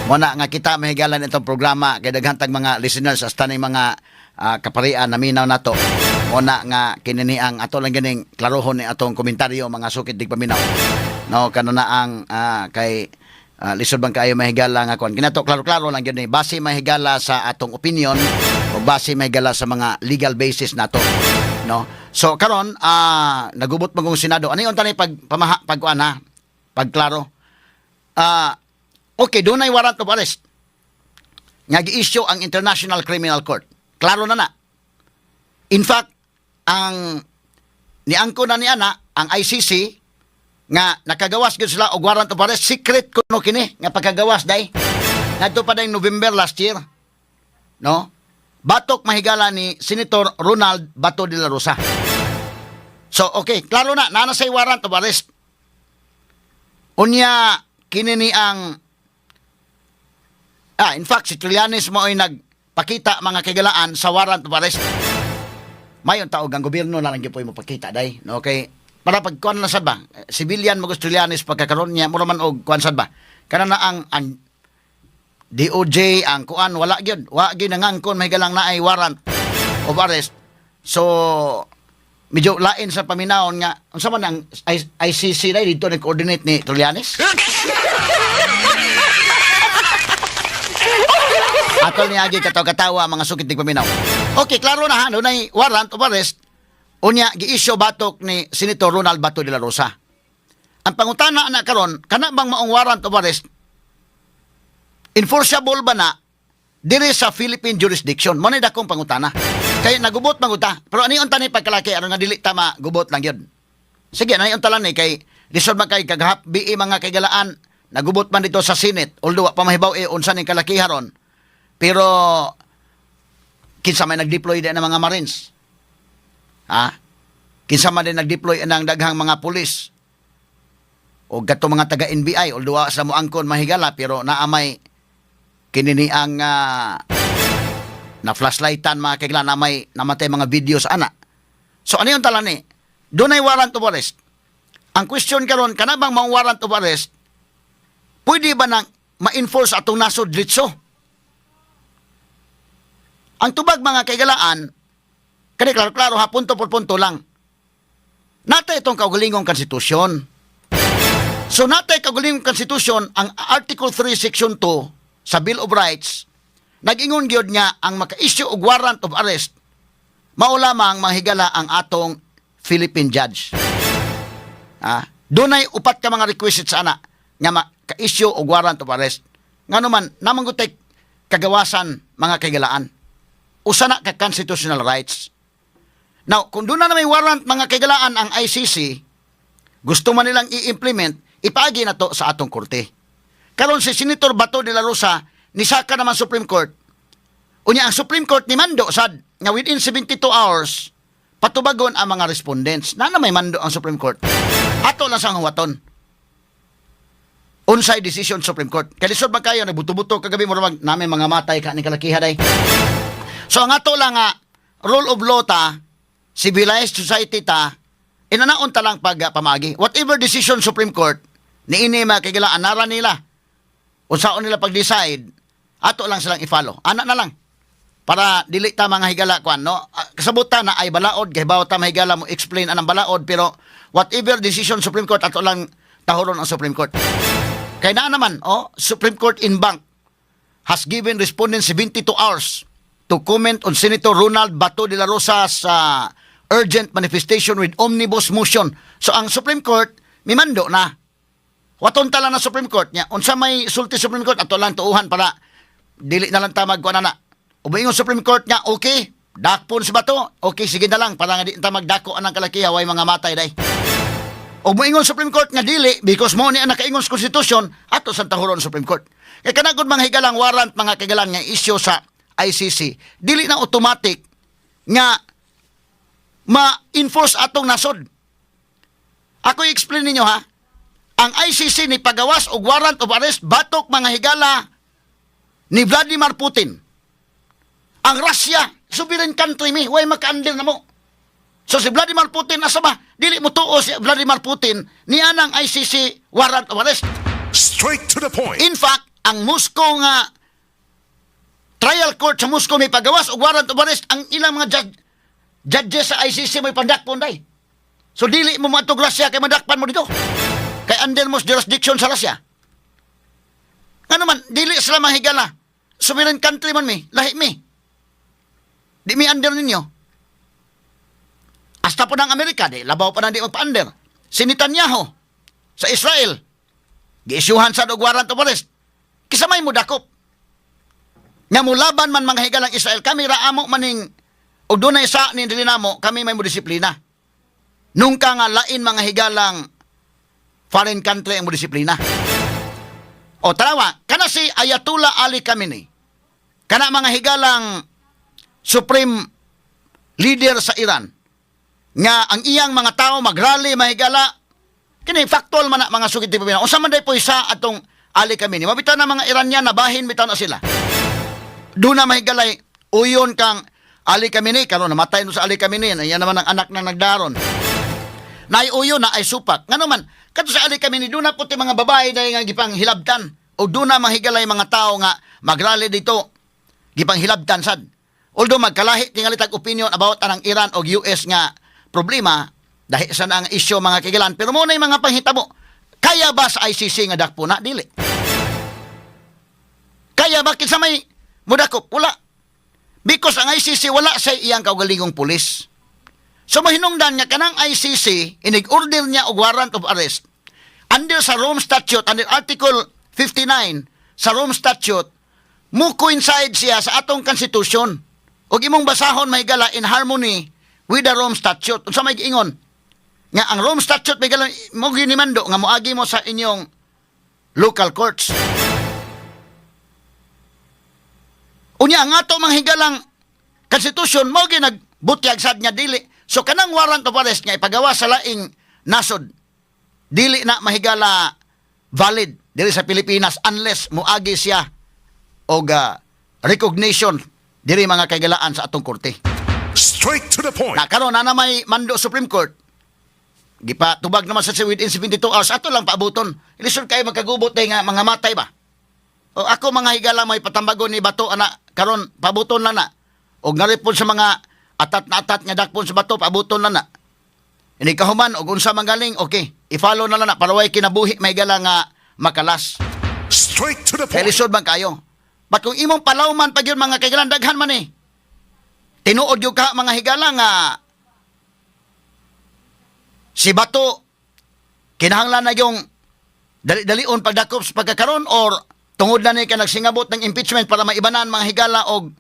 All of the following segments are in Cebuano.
Muna nga kita mahigalan itong programa kay daghan tag mga listeners hasta ning mga kaparian na minaw nato. Muna nga kini ni ang ato lang ganing klarohon ni atong komentaryo, mga sukit dig paminaw. No, kanuna ang kay lisod bang kaayo mahigala nga kuan. Kinato klaro-klaro lang gyud ni base mahigala sa atong opinion o base mahigala sa mga legal basis nato. No? So karon nagubot man kong Senado. Ano yung tanay pag pamaha pagkuan ha? Pagklaro. Okay, dunay warrant of arrest nga gi-issue ang International Criminal Court. Klaro na na. In fact, ang niangko na ni ana ang ICC nga nakagawas gyud sila og warrant of arrest, secret kuno kini nga pagkagawas day. Ngadto pa day November last year. No? Batok mahigala ni Senator Ronald Bato de la Rosa. So, okay, klaro na, naa na say warrant of arrest. Unya, kini ni ang in fact, si Trillanes mo ay nagpakita, mga kaigalaan, sa warrant of arrest. Mayon taog ang gobyerno na lang gyud po mo pakita day. No, okay. Para pag kuan na sad ba, civilian mo gusto Trillanes pagkakaroon niya, mura man og kuan sad ba. Kana na ang DOJ ang kuan wala gyud, wa gyud nangangkon mahigalang naay warrant of arrest. So medyo lain sa paminawon nga unsa man ang ICC day dito nag-coordinate ni Trillanes? Atol ni agi katawa-katawa, mga sukit ni paminaw. Okay, klaro na ha, dunay warrant of arrest. Unya gi-issue batok ni Senator Ronald Bato de la Rosa. Ang pangutana na karon, kana bang maong warrant of arrest enforceable ba na diri sa Philippine jurisdiction? Mo na dakong pangutana. Kay nagubot man ta. Pero ani unta ni pagkalaki aron nga dili ta magubot lang yun. Sige, ani unta lang ni kay lisod man kay kagahap bi mga kaigalaan nagubot man dito sa Senate, although wa pa mahibaw eh unsa ning kalakiha ron. Pero kinsa may nag-deploy din ng mga Marines? Ha? Kinsa man din nag-deploy ng daghang mga pulis? O gato mga taga NBI, although wa sa moangkon mahigala, pero naamay kini ni ang na flashlightan, mga kaigla, na may namatay mga videos ana. So ano yung talan ni? Dunay warrant of arrest. Ang question karon, kana bang maong warrant of arrest pwede ba nang ma-enforce atong nasod ditso? Ang tubag, mga kaigalaan, kani klaro-klaro ha, punto por punto lang. Natay itong kaugalingong konstitusyon. So natay kaugalingong konstitusyon, ang Article 3 Section 2 sa Bill of Rights, nag-ingon gyud nga ang maka-issue og warrant of arrest mao lamang manghigala ang atong Philippine judge. Ah, dunay upat ka mga requisites ana nga maka-issue og warrant of arrest. Ngano man namang gutay kagawasan, mga kaigalaan. Usa na ka constitutional rights. Now, kung doon na may warrant, mga kaigalaan, ang ICC, gusto man nilang i-implement, ipaagi na to sa atong korte. Karon si Senator Bato de la Rosa nisaka naman Supreme Court. Unya ang Supreme Court ni mando sad nga within 72 hours patubagon ang mga respondents. Na may mando ang Supreme Court. Ato lang sang huwaton. Unsay decision Supreme Court. Kay lisod man kayo nagbuto-buto kagabi mo mag namin mga matay ka ni kalakiha day. So ang ato lang nga rule of law ta, civilized society ta, inanaon ta lang pag pamagi. Whatever decision Supreme Court, niini mga kaigalaan, anara nila. Unsaon nila pag-decide, ato lang silang i-follow. Ana na lang. Para dili ta mga higala kwan, no? Kasabutan na ay balaod, kay bawat ta mahigala mo explain anang balaod, pero whatever decision Supreme Court, ato lang tahuron ang Supreme Court. Kay naa naman, oh, Supreme Court en banc has given respondents 72 hours to comment on Senator Ronald Bato de la Rosa's urgent manifestation with omnibus motion. So ang Supreme Court, mimando na. Waton ta lang na Supreme Court niya. Unsa may sulti Supreme Court, ato lang tuuhan para dili na lang ta magkuan na. O moingon Supreme Court nga, okay, dakpon si Bato, okay, sige na lang, para nga di ta magdako anang kalakiha, way mga matay day. O moingon Supreme Court nga dili, because mo ni ang nakaingon sa konstitusyon, ato sa tahuron Supreme Court. Kay kanagod mga higalang warrant, mga kaigalan, nga issue sa ICC, dili na automatic nga ma-enforce atong nasod. Ako i-explain ninyo ha. Ang ICC ni pagawas og warrant of arrest batok, mga higala, ni Vladimir Putin. Ang Russia, sovereign country mi, way makaandil na mo. So si Vladimir Putin asa ba? Dili mo tuo si Vladimir Putin ni anang ICC warrant of arrest. Straight to the point. In fact, Ang Moscow nga trial court sa Moscow may pagawas og warrant of arrest, ang ilang mga judges sa ICC may pandakpon day. So dili mo moadtog Russia kay madakpan mo dito. Kay under mo jurisdiction sa Russia. Ngano man dili sila mahigala? Sovereign country man mi, lahi mi. Di mi under ninyo. Hasta po ng Amerika, di, labaw pa na di magpa-under. Si Netanyahu sa Israel, giisyuhan sa og warrant of arrest. Kinsa may mudakop? Nga mulaban man mga higalang Israel, kami ra amo maning og dunay sa ni dili namo, kami may mo disiplina. Nungka nga lain mga higalang foreign country ang mo disiplina. O tarawa, kana si Ayatollah Ali Khamenei. Kana mga higalang supreme leader sa Iran nga ang iyang mga tao magrally mahigala, kini factual man na, mga sugid ti pamilya. Unsa man day po isa atong Ali Khamenei? Mabitaw na mga Iranian na bahin bitaw na sila. Doon na mahigalay uyon kang Ali Khamenei. Karon namatay no sa Ali Khamenei, yan naman ang anak na nagdaron. Naay uyon na ay supak. Ngano man kadto sa Ali Khamenei doon na puti mga babae dahil nga gipang hilabtan o doon na mahigalay mga tao nga magrally dito gipang hilabtan sad. Although magkalahi tingali tag opinion about anang Iran o US nga problema, dahil sa na ang issue, mga kigilan, pero mo na yung mga panghitabo. Kaya ba sa ICC nga dakpo na? Dili. Kaya ba? Kinsa may mudakop? Wala. Because ang ICC wala sa iyang kaugalingong pulis. So mahinungdan nga kanang ICC inig-order niya og warrant of arrest under sa Rome Statute, under Article 59 sa Rome Statute, mo coincide siya sa atong constitution. Og imong basahon, mahigala, in harmony with the Rome Statute. Unsa may giingon? Nga ang Rome Statute may gala mo ginimando nga moagi mo sa inyong local courts. Unya ang ato mga higalang constitution mo ginagbutyag sad nga dili. So kanang warrant of arrest nga ipagawa sa laing nasod dili na mahigala valid dili sa Pilipinas unless moagi siya og recognition diri, mga kaigalaan, sa atong korte. Straight to the point. Na karon na may mando Supreme Court. Gipatubag naman sa within 72 hours, ato lang paabuton. Lisod kayo magkagubot day nga mga matay ba. O ako mga higala may patambagon ni Bato ana karon, pabuton lang na. Og ngari pod sa mga atat na atat nga dakpon sa Bato, pabuton lang na. Ini kahuman og unsa man galing, okay. I-follow na lang na para way kinabuhi may higala nga makalas. Straight to the Kay point. lisod man kayo. But kung imong palawman pag yun, mga kaigalan, daghan man eh. Tinuod yung ka mga higala nga si Bato kinahanglan na yung dali-dalion pagdakop sa pagkakaroon or tungod na ni ka nagsingabot ng impeachment para maibanan mga higala og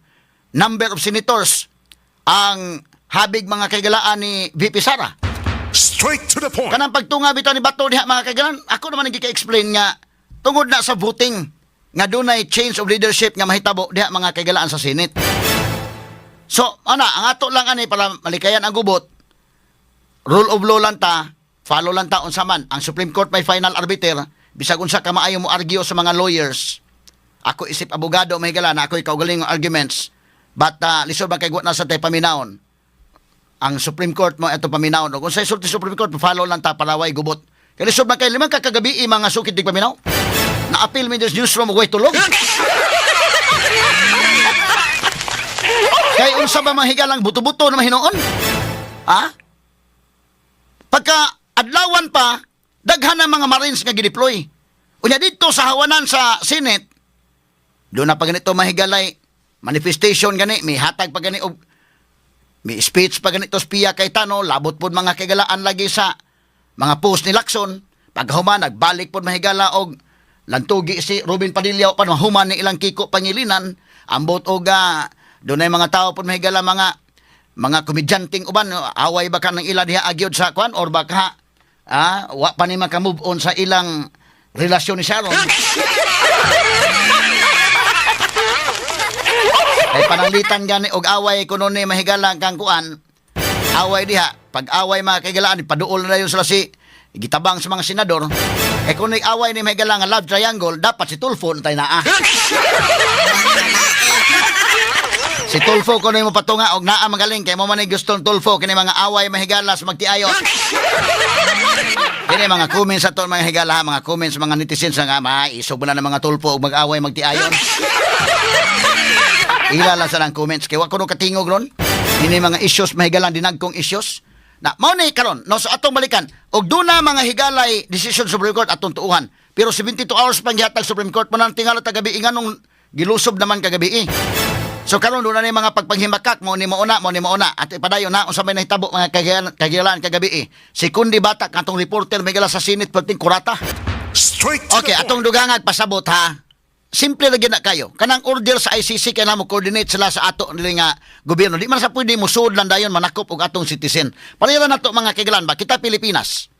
number of senators ang habig mga kaigalaan ni VP Sara. Straight to the point. Kanang pagtunga bitaw ni Bato diha, mga kaigalan, ako naman nagika-explain nga tungod na sa voting nga dunay change of leadership nga mahitabo diha, mga kaigalaan, sa Senate. So, ana, ang ato lang ani para malikayan ang gubot, rule of law lang ta, follow lang ta unsa man. Ang Supreme Court may final arbiter, bisag unsa ka maayo mo argue sa mga lawyers. Ako isip abogado may gala na ako'y kaugalingong arguments. But lisod ba kay na sa tay paminawon. Ang Supreme Court mo ito paminawon. Kung sa sulti Supreme Court, follow lang ta para way gubot. Kay lisod man kay 5 ka kagabi, mga sukit di paminaw. Na-appeal mi this newsroom og way tulog. Kay unsa ba mahigalang buto-buto na mahinuon? Ha? Pagka adlawan pa, daghan ang mga Marines nga gideploy. Unya dito sa hawanan sa Senate, doon na pa ganito mahigalay manifestation gani, may hatag pa gani og may speech pa ganito Pia Cayetano, labot pod mga kagalaan lagi sa mga post ni Lacson. Paghuman, nagbalik pod mahigala og lantugi si Robin Padilla pan mahuman ni ilang Kiko Pangilinan. Ambot og dunay mga tao pod mahigala, mga komedyanteng uban, away ba ka ng ila diha agyod sa kwan or baka wa pa ni maka-move on sa ilang relasyon ni Sharon. Kay pananglitan gani og away kuno ni mahigala kang kuan. Away diha, pag away mga kaigalaan, paduol na yun sila si gitabang sa mga senador. Eh kung away ni mahigala nga love triangle, dapat si Tulfo na tayo naa. Si Tulfo kuno mo patunga og naa magaling kay mo man gustong Tulfo kini mga away mahigala sa magtiayon. Kini mga comments ato, mga higala, mga comments mga netizens nga maisog mo na ng mga Tulfo og mag-away magtiayon. Ila lang sa lang comments kay wa ko no katingog ron. Ini mga issues, mahigalang dinagkong issues. Na mao ni karon, no, so atong balikan og duna, mga higalay, decision Supreme Court atong tuuhan. Pero 72 hours pang gihatag Supreme Court mo nang tingala tagabi nganong gilusob naman kagabi eh. So karon doon na ni mga pagpanghimakak mo ni mauna mo ni mauna at ipadayon na unsa may nahitabo, mga kagilan kagabi eh. Si Kundi Batak atong reporter may gala sa Senate perting kurata. Straight to Okay, the point. atong dugangag pasabot ha. Simple lagi na kayo. Kanang order sa ICC kay mo coordinate sila sa ato nila nga gobyerno. Di man sa pwede musuod lang dayon manakop og atong citizen. Pareha na to, mga kagilan ba kita Pilipinas.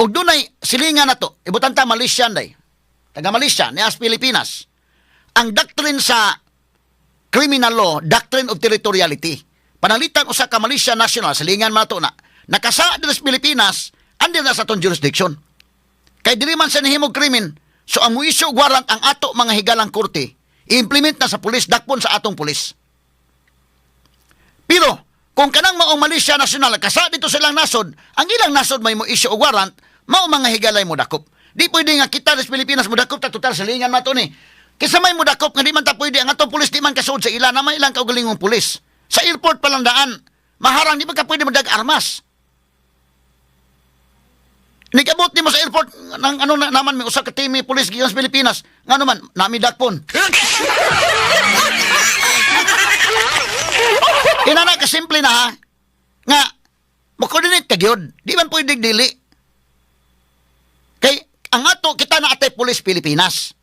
Og dunay silingan na to, ibutan ta Malaysian day. Taga Malaysia nias Pilipinas. Ang doctrine sa criminal law, doctrine of territoriality. Panalitan usa ka Malaysia national, silingan man to na, nakasa diri sa Pilipinas, andi na sa atong jurisdiction. Kay dili man sa nahimog krimen, so ang mo-issue og warrant ang ato mga higalang korte, i-implement na sa pulis, dakpon sa atong pulis. Pero kung kanang maong Malaysia national kasa dito silang nasod, ang ilang nasod may mo issue og warrant, mao mga higalay mo dakop. Di pwede nga kita sa Pilipinas mo dakop ta, total silingan man to ni. Kaysa may mo dakop nga di man ta pwede, ang atong pulis di man kasuod sa ila na may ilang kaugalingong pulis. Sa airport pa lang daan, maharang, di ba ka pwede modag armas? Nigabot nimo sa airport ng ano na, naman may usa ka team may pulis gikan sa Pilipinas. Ngano man nami dakpon. Inana ka simple na ha. Nga mo-coordinate ka gyud. Di man pwede dili. Kay ang ato kita na atay pulis Pilipinas.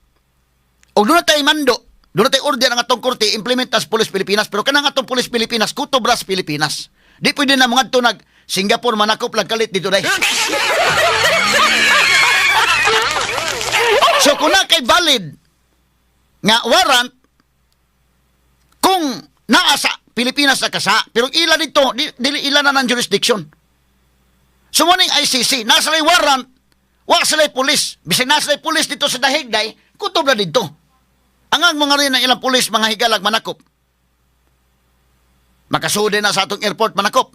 Og doon na tayo mando, doon na tayo order ang atong korte, implement as pulis Pilipinas. Pero kanang atong pulis Pilipinas, kutob ra sa Pilipinas. Di pwede na mga nag Singapore manakop lang kalit dito day. So kung na kay valid nga warrant kung naa sa Pilipinas na kasa, pero ila dito, dili ila na ng jurisdiction. So mo ning ICC, nasa lay warrant, wa sila pulis. Bisag nasa lay pulis dito sa dahig day, kutob na dito. Ang ang mga rin ang ilang pulis mga higalag manakop. Makasudi na sa atong airport manakop.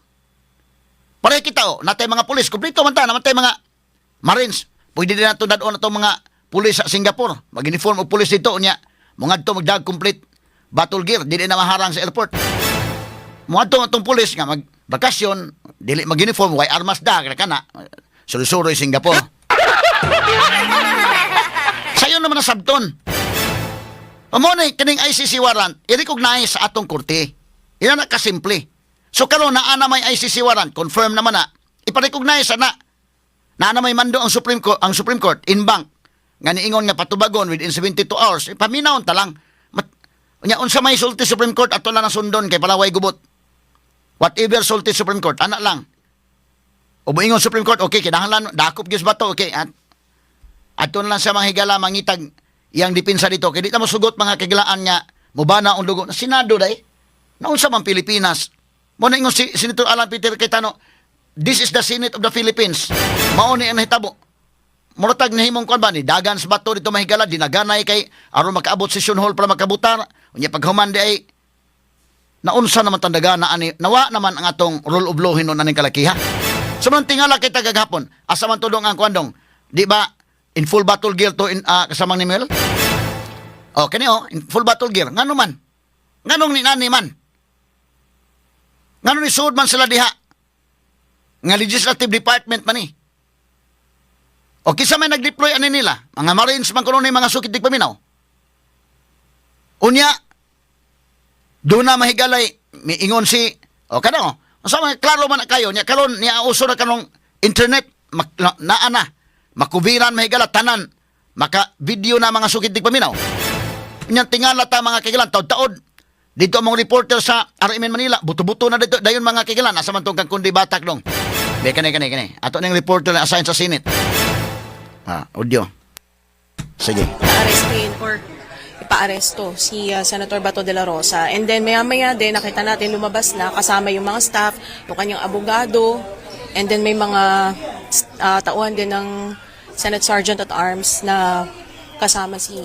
Pare kita oh, natay mga pulis, kumpleto man ta, naman tay mga Marines. Pwede din nato dadon atong mga pulis sa Singapore. Mag-uniform og pulis dito unya. Mangadto magdag complete battle gear, dili na maharang sa airport. Moadto atong pulis nga mag bakasyon, dili mag-uniform, way armas da kana. Suroy Singapore. Sayon naman ang sabton. Amo na kining ICC warrant, i-recognize sa atong korte. Ina na kasimple. So karon naa na may ICC warrant, confirm naman na. Ipa-recognize na. Naa na may mando ang Supreme Court en banc nga niingon nga patubagon within 72 hours. E, paminawon ta lang. Unya unsa may sulti Supreme Court ato lang ang sundon kay palaway gubot. Whatever sulti Supreme Court, ana lang. O moingon Supreme Court, okay, kinahanglan dakop gyud sa Bato, okay. At ato na lang sa mga higala mangitag iyang depensa dito. Kay di ta mosugot, mga kagilaan, nga mubana ang dugo. Senado day. Naunsa man Pilipinas. Mo na ingon si Senator Alan Peter Cayetano, "This is the Senate of the Philippines." Mao ni ang nahitabo. Muratag nahimong kuan ba ni dagan sa Bato dito mahigala dinaganay kay aron makaabot session hall para makabutar. Unya paghuman di ay naunsa naman tandaga na ani nawa naman ang atong rule of law hinon aning kalakiha. So man tingala kita gagapon, asa man tudong ang kuandong? Di ba in full battle gear to in kasamang ni Mel? Oh, kani oh, in full battle gear. Ngano man? Nganong ni nani man? Ngano ni suod man sila diha? Nga legislative department man ni. O kinsa may nag-deploy ani nila? Mga Marines man kuno ni mga sukit di paminaw. Unya, doon na mahigalay, miingon si, o kada o, sa mga klaro man na kayo, niya karon niya uso na kanong internet, naa na, makubiran mahigala tanan, maka video na mga sukit di paminaw. Unya tingala ta mga kagilan, taod-taod. Dito ang mga reporter sa RMN Manila, buto-buto na dito, dayon mga kagilan, asa man tong kang kundi batak dong. Be, kani, kani, kani. Ato ning reporter na assign sa Senate. Ah, audio. Sige. Arrestin or ipaaresto si Senator Bato de la Rosa. And then maya-maya din nakita natin lumabas na kasama yung mga staff, yung kanyang abogado, and then may mga tauhan din ng Senate Sergeant at Arms na kasama si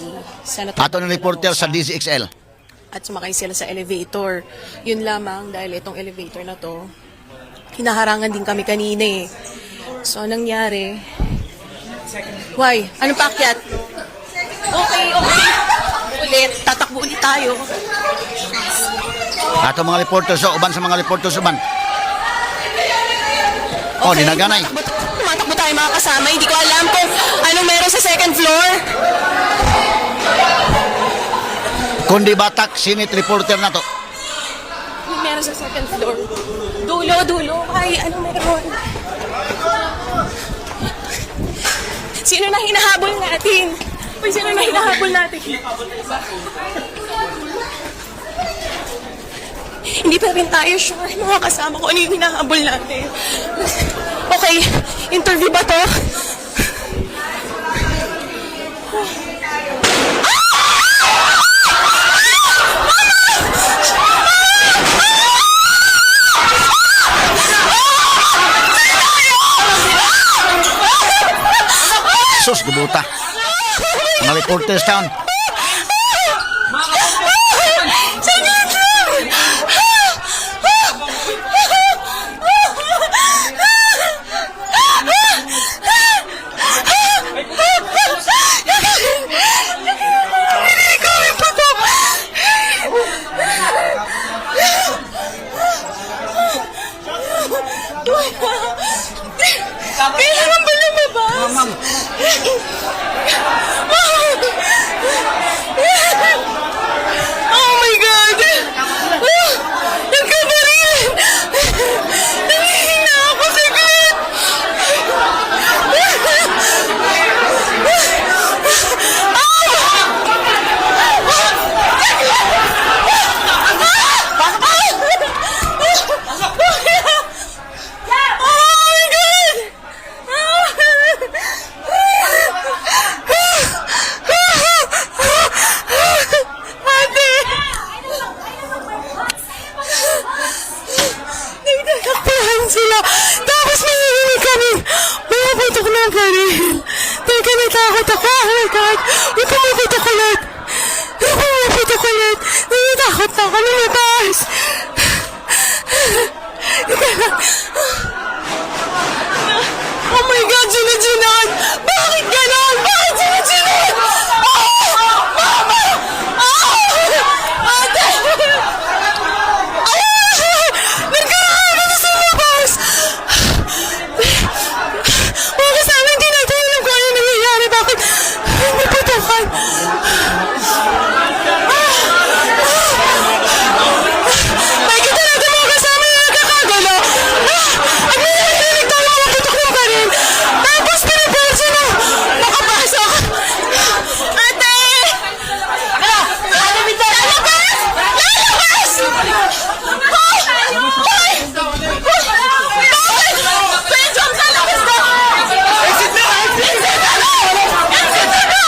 Senator Ato Bato ning de la reporter sa Rosa. DZXL. At sumakay sila sa elevator. Yun lamang dahil itong elevator na to, hinaharangan din kami kanina eh. So, nangyari? Why? Anong paakyat? Okay. Ulit. Tatakbo ulit tayo. Ato mga reporters, oh, uban sa mga reporters uban. Oh, Okay, dinaganay. Tumatakbo tayo, mga kasama. Hindi ko alam kung anong meron sa second floor. Kundi batak Senate reporter na to. Anong meron sa second floor? Dulo, dulo. Ay, anong meron? Sino na hinahabol natin? Uy, sino na hinahabol natin? Hindi pa rin tayo sure, mga kasama ko, ano yung hinahabol natin. Okay, interview ba to? Sus, gubuta. Mga reporters town. Saglit lang! Hindi kami patok! Kailangan ba lumabas? Oh my God! Ah! Nagkabaril! Nangihina ako saglit! Oh my God! Ate! Nagtatakbuhan sila. Tapos may narinig kami. Mga putok ng baril. Teka, natakot ako. Oh my God. May pumuputok ulit. May pumuputok ulit. Natatakot na ako lumabas. Teka lang. Oh my God, sunod-sunod! Bakit ganon? Bakit sunod-sunod? Ah! Mama! Ah! Ate! Ah! Nagkakaroon na sa labas! Mga kasama, hindi natin alam kung ano nangyayari. Bakit hindi putukan? Nakikita natin, mga kasama, yung nagkakagulo. Ah! At may naririnig tayo mga putok ng baril. Tapos pinipersa na makapasok. Ate! Lalabas! Lalabas! Hoy! Hoy! Bakit? Kuya John, lalabas na! Exit na! Exit na! Exit na!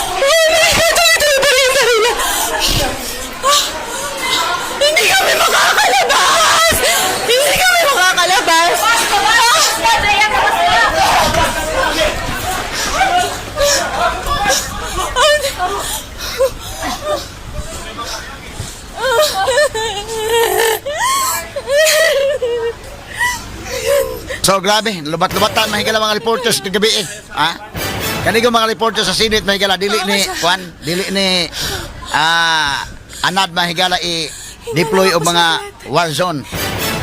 Tuloy-tuloy pa rin yung baril. Hindi kami makakalabas! Hindi kami makakalabas! Ah! So grabe, lubat-lubatan mahigala mga reporters kagabi eh. Ha? Kani ko mga reporters sa Senate mahigala dili ni Juan, dili ni anad mahigala i deploy og mga war zone.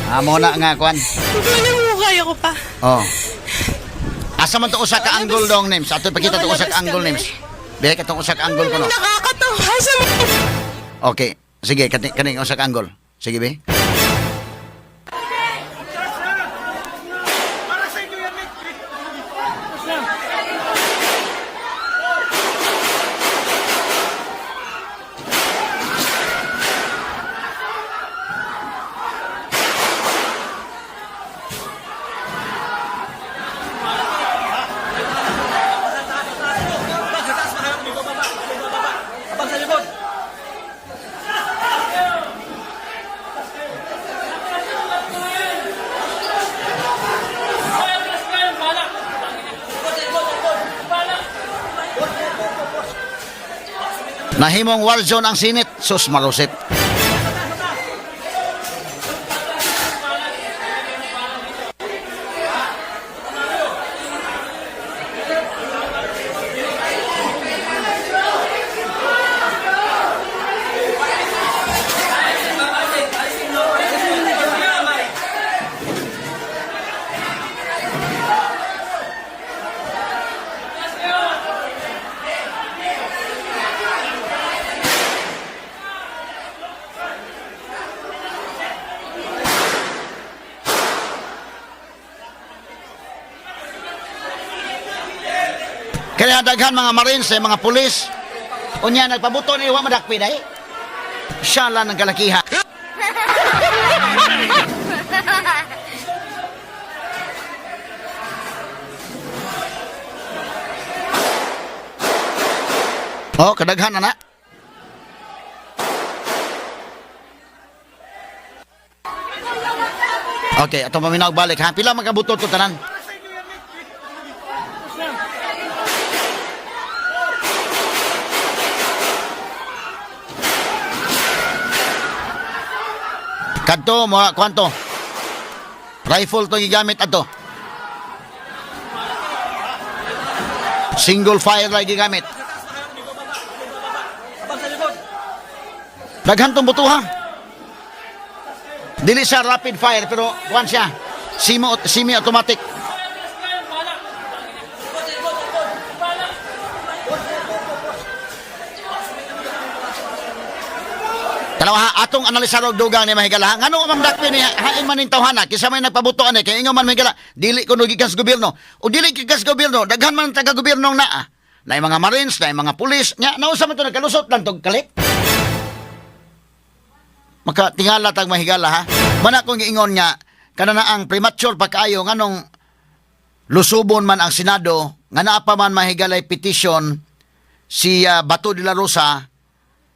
Ah, mo na nga Juan. Hindi ko alam kung kaya ko pa. Oh. Asa man to usa ka angle dong names? Ato ipakita to usa ka angle Nakalabas kami. names. Bihay ka tong usa ka angle kuno. Nakakatawa sa mga. Okay. Sige, kani kaning usa ka angle. Sige be. Nahimong war zone ang Senate, sus marusit. Kaya daghan mga marines, eh, mga pulis. Unya nagpabuto ni wa madakpi dai. Siya lang ang kalakiha. Oh, kadaghan na na. Okay, atong paminaw balik ha. Pila magkabuto to tanan? Kadto mo kwanto. Rifle to gigamit ato. Single fire ra gigamit. Daghan tong butuha. Dili siya rapid fire pero kuan siya. Semi automatic. Tanawa ha, atong analisar og dugang ni mahigala. Ngano mang dakpi ni hain man ning tawhana kinsa may nagpabuto ani kay ingon man mahigala dili kuno gikan sa gobyerno. O dili gikan sa gobyerno, daghan man ang taga-gobyerno naa. Naay mga marines, naay mga pulis, nya nausa man to nagkalusot lang tog kalit. Makatingala tag mahigala ha. Mana kong giingon nga kana na ang premature pa kaayo nganong lusubon man ang Senado nga naa pa man mahigalay petition si Bato de la Rosa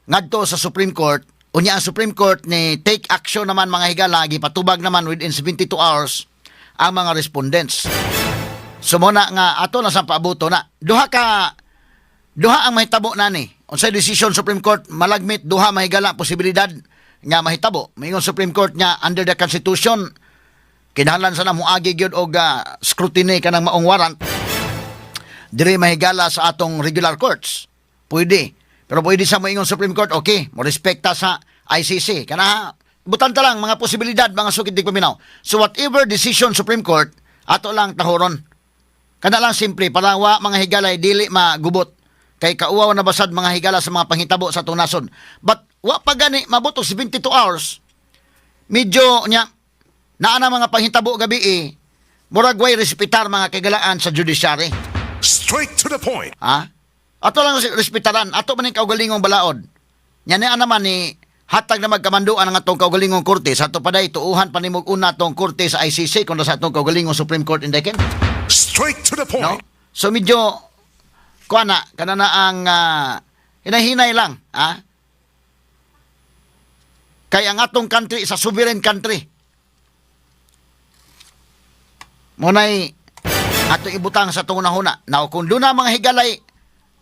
ngadto sa Supreme Court. Unya ang Supreme Court ni take action naman mga higala, gipatubag naman within 72 hours ang mga respondents. So mo na nga ato na sa paabuto na. Duha ang mahitabo nani. Unsay decision Supreme Court malagmit duha mahigala posibilidad nga mahitabo. Moingon Supreme Court nga under the Constitution kinahanglan sa na moagi gyud og scrutiny kanang maong warrant diri mahigala sa atong regular courts. Pwede. Pero pwede sa moingon Supreme Court, okay, mo respekta sa ICC. Kana butan ta lang mga posibilidad mga sukid di paminaw. So whatever decision Supreme Court, ato lang tahuron. Kana lang simple para wa mga higalay dili magubot. Kay kauwaw na basad mga higala sa mga panghitabo sa atong nasod. But wa pa gani mabot og 72 hours. Medyo nya naa na mga panghitabo gabi eh. Murag way respetar mga kagalaan sa judiciary. Straight to the point. Ha? Ato lang respetaran. Ato man yung kaugalingong balaod. Nya niya naman ni hatag na magkamanduan ang atong kaugalingong korte. Sa ato paday, tuuhan pa nimog una atong korte sa ICC kung sa atong kaugalingong Supreme Court in Decan. Straight to the No? point. So medyo kuha na, kana na ang hinahinay lang, ha? Kay ang atong country is a sovereign country. Munay ato ibutang sa atong hunahuna. Now, kung doon na mga higalay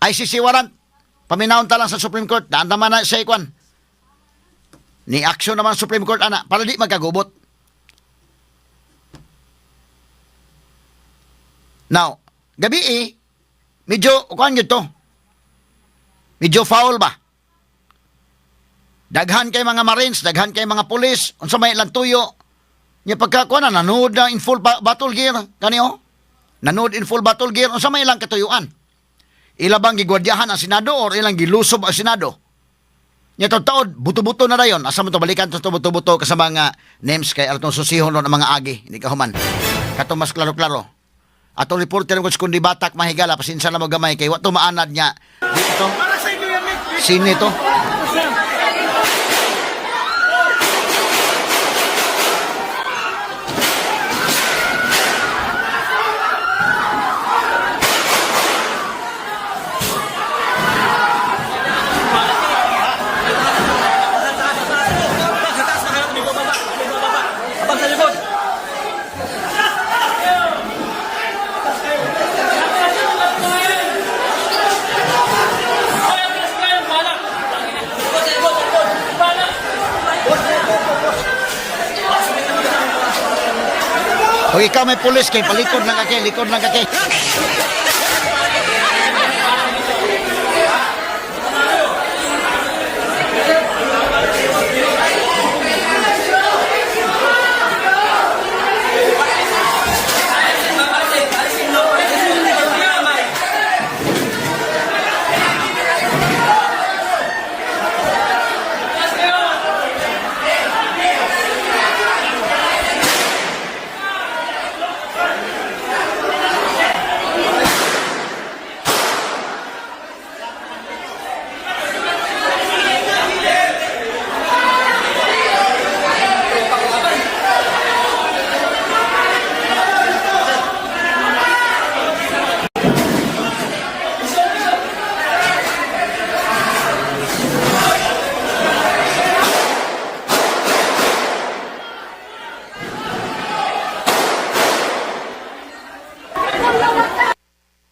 ICC warrant, paminawon ta lang sa Supreme Court, daan naman na sa ikwan. Ni action naman Supreme Court, ana, para di magkagubot. Now, gabi eh, medyo, kuan yun to. Medyo foul ba? Daghan kay mga marines, daghan kay mga pulis, unsa may ilang tuyo. Nya pagka kuan na nanood na in full battle gear kani oh. Nanood in full battle gear unsa may ilang katuyuan. Ila bang gigwardyahan ang Senado or ilang gilusob ang Senado? Nya taod buto-buto na dayon. Asa mo to balikan to buto-buto ka sa mga names kay atong susihon ang mga agi, hindi ka human. Kato mas klaro-klaro. Atong reporter ko kundi batak mahigala pasensya na mo gamay kay wa to maanad niya. Dito. Sino ito? O ikaw may pulis kay palikod lang ka kay, likod lang ka kay.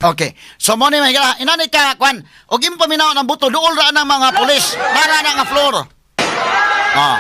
Okay. So mo ni mga higala, inani ka kwan, og imo paminaw ng buto duol ra ng mga pulis, nara na nga floor. Ah.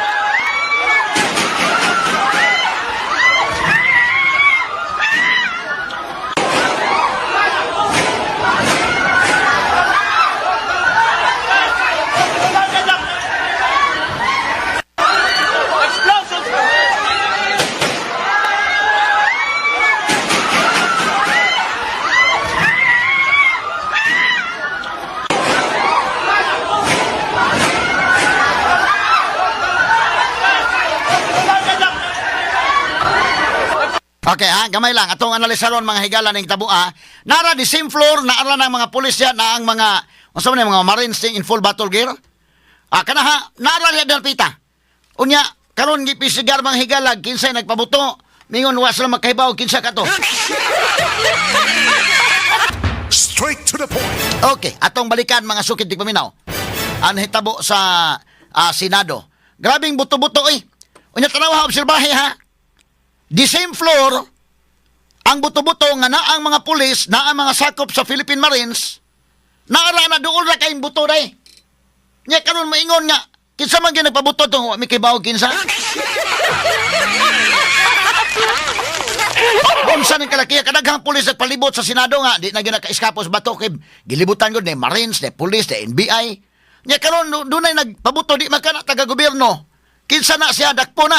Okay ha, gamay lang atong analisaron mga higala ning tabua. Nara di same floor na ara ng mga pulis ya na ang mga unsa man yung mga Marines in full battle gear. Ah, kana ha, nara diya dalpita. Unya karon gipisigar mga higala kinsay nagpabuto, mingon wa sila makahibaw kinsa kato. Straight to the point. Okay, atong balikan mga sukid di paminaw. Ang hitabo sa Senado. Grabing buto-buto eh. Unya tanaw ha, obserbahe ha. The same floor, ang buto-buto nga na ang mga pulis, na ang mga sakop sa Philippine Marines, naara na dool ra kayong buto day. Nya karon maingon nga, kinsa man gyud nagpabuto tong wa mi kibaw kinsa? Unsa ning kalakiya kadaghang pulis nagpalibot sa Senado nga di na gyud nakaeskapo sa bato kay gilibutan gud ni Marines, ni pulis, ni NBI. Nya karon dunay nagpabuto di man kana taga gobyerno. Kinsa na siya dakpo na.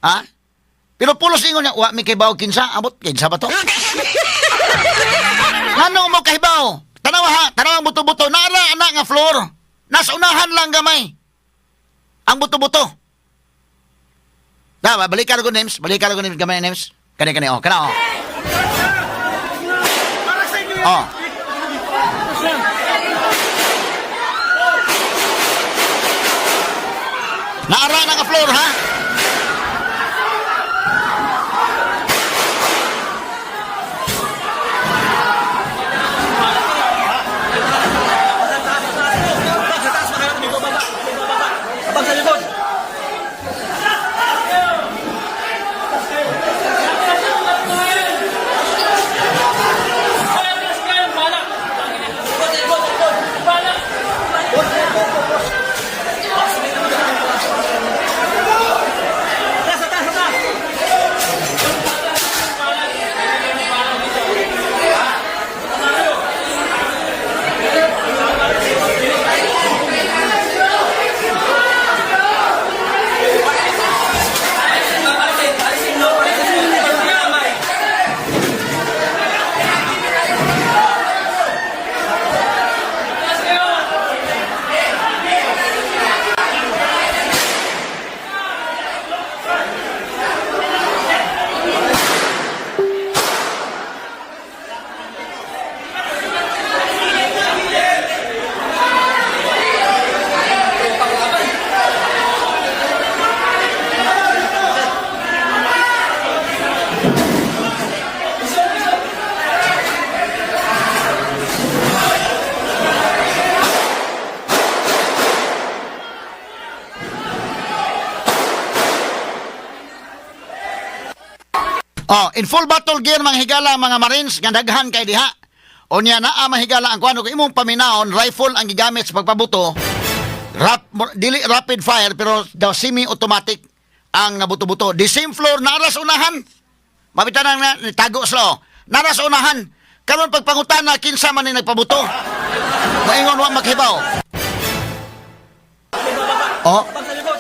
Ha? Pero pulos ingon niya, wa mi kibaw kinsa, abot kinsa ba to? Ngano mo kahibaw? Tanawa ha, tanawa ang buto-buto. Naara ana nga floor. Nasa unahan lang gamay. Ang buto-buto. Da, balikan ko names, balikan ko names gamay names. Kani kani oh, kana oh. Oh. Naara na nga floor ha. Abang sa likod! Oh, in full battle gear mga higala ang mga Marines nga daghan kay diha. Unya naa mahigala ang kuano kung imong paminawon rifle ang gigamit sa pagpabuto. Dili rapid fire pero daw semi-automatic ang buto-buto. The same floor na aras unahan. Mabita na na nitago sila oh. Nara sa unahan. Karon pagpangutana kinsa man ni nagpabuto. Moingon wa makhibaw. Oh, Abang sa likod!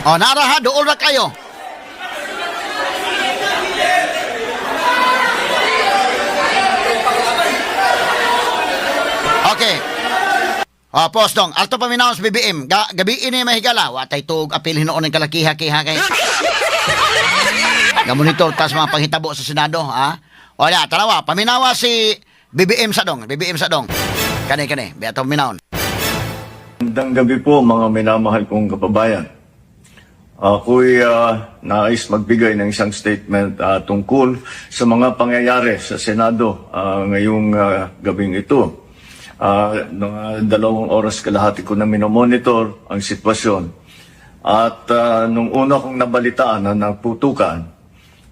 Oh, nara ha, duol ra kayo. Okay. Oh, pause dong. Alto paminaw sa BBM. Gabi ini mahigala. Wa tay tuog apil hinuon ng kalakiha kiha kay. Gamonitor tas mga panghitabo sa Senado, ha? O ya, tanawa, paminawa si BBM sa dong, BBM sa dong. Kani kani, biya paminawon. Magandang gabi po, mga minamahal kong kababayan. Ako'y nais magbigay ng isang statement tungkol sa mga pangyayari sa Senado ngayong gabing ito. Mga 2 oras kalahati ko na minomonitor ang sitwasyon. At nung una kong nabalitaan na nagputukan,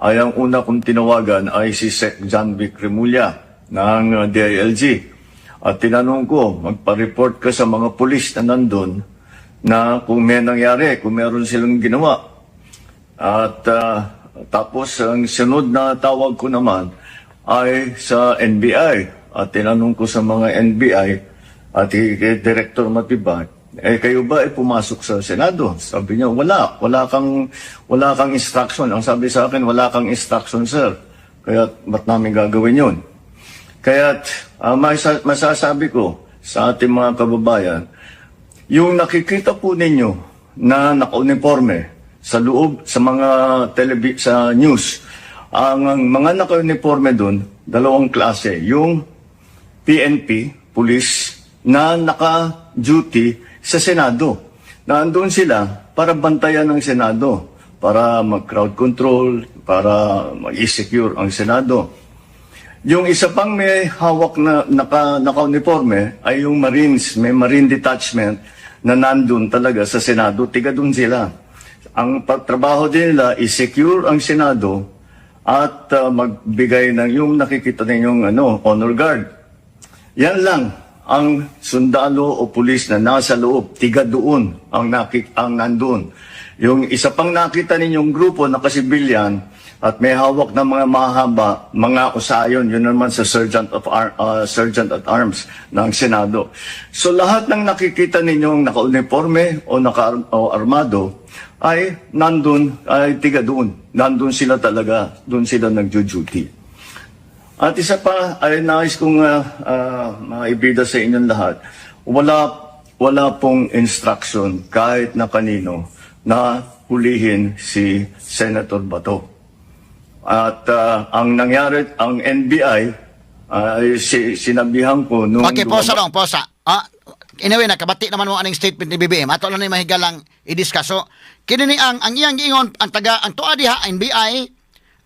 ay ang una kong tinawagan ay si Sec. John Vic Remulla ng DILG. At tinanong ko, magpa-report ka sa mga pulis na nandun na kung may nangyari, kung meron silang ginawa. At tapos ang sunod na tawag ko naman ay sa NBI. At tinanong ko sa mga NBI at kay Director Matibag, eh kayo ba ay pumasok sa Senado? Sabi niya, wala. Wala kang instruction. Ang sabi sa akin, "Wala kang instruction, sir. Kaya ba't namin gagawin yun?" Kaya masasabi ko sa ating mga kababayan, yung nakikita po ninyo na naka-uniforme sa loob sa mga sa news, ang mga naka-uniforme doon, dalawang klase. Yung PNP, police, na naka-duty sa Senado. Naandun sila para bantayan ang Senado, para mag-crowd control, para mag-secure ang Senado. Yung isa pang may hawak na naka-uniforme ay yung Marines, may Marine detachment na nandun talaga sa Senado, tiga dun sila. Ang trabaho din nila is secure ang Senado at magbigay ng yung nakikita ninyong ano, honor guard. Yan lang ang sundalo o pulis na nasa loob, tiga doon ang nandun. Yung isa pang nakita ninyong grupo na kasibilyan at may hawak ng mga mahaba, mga usayon, yun naman sa Sergeant at Arms ng Senado. So lahat ng nakikita ninyong naka-uniforme o naka o armado ay nandun, ay tiga doon. Nandun sila talaga, doon sila nagjo-duty. At isa pa ay nais kong maibida sa inyong lahat. Wala pong instruction kahit na kanino na hulihin si Senator Bato. At ang nangyari, ang NBI, ay sinabihan ko nung Okay, posa dong, posa. Ah, anyway, nakabati naman mo aning statement ni BBM. Ato lang ni mahigalang i-discuss. So, kini ni ang iyang giingon ang taga ang tuwa diha NBI,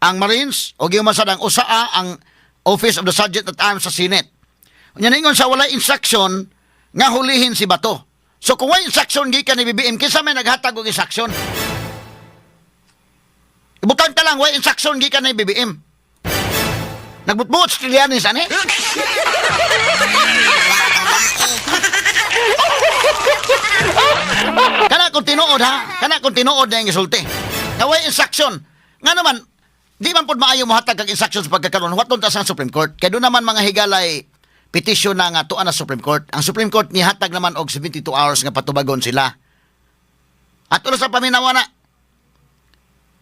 ang Marines o giuman sad ang USAA, ang Office of the Sergeant at Arms sa Senate. Unya ningon sa walay instruction nga hulihin si Bato. So kung walay instruction gikan ni BBM, kinsa may naghatag og instruction? Ibutang ta lang walay instruction gikan ni BBM. Nagbutbuot si Trillanes ani? Kana kung tinuod ha, kana kung tinuod na yung isulti. Nga way instruction. Nga naman, di man pod maayo mohatag kag instruction sa pagkakaroon. Waton ta sa Supreme Court. Kay doon naman mga higalay petisyon na nga tuan na Supreme Court. Ang Supreme Court nihatag naman og 72 hours nga patubagon sila. At ulo sa paminawa na,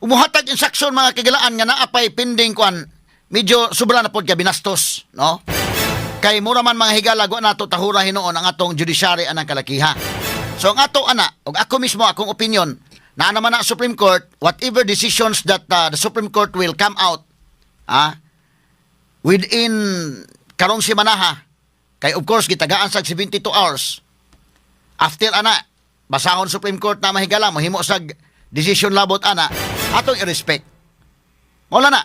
umuhatag instruction mga kagilaan nga naapay pending kwan, medyo sobra na pod ka binastos, no? Kay mura man mga higala, wa nato tahura hinuon ang atong judiciary anang kalakiha. So ang ato ana, og ako mismo, akong opinion, na naman na Supreme Court, whatever decisions that the Supreme Court will come out within karong simanaha, kay of course gitagaan sa 72 hours after ana, basahon Supreme Court na, mahigala, mohimo sag decision labot ana, atong i-respect. Wala na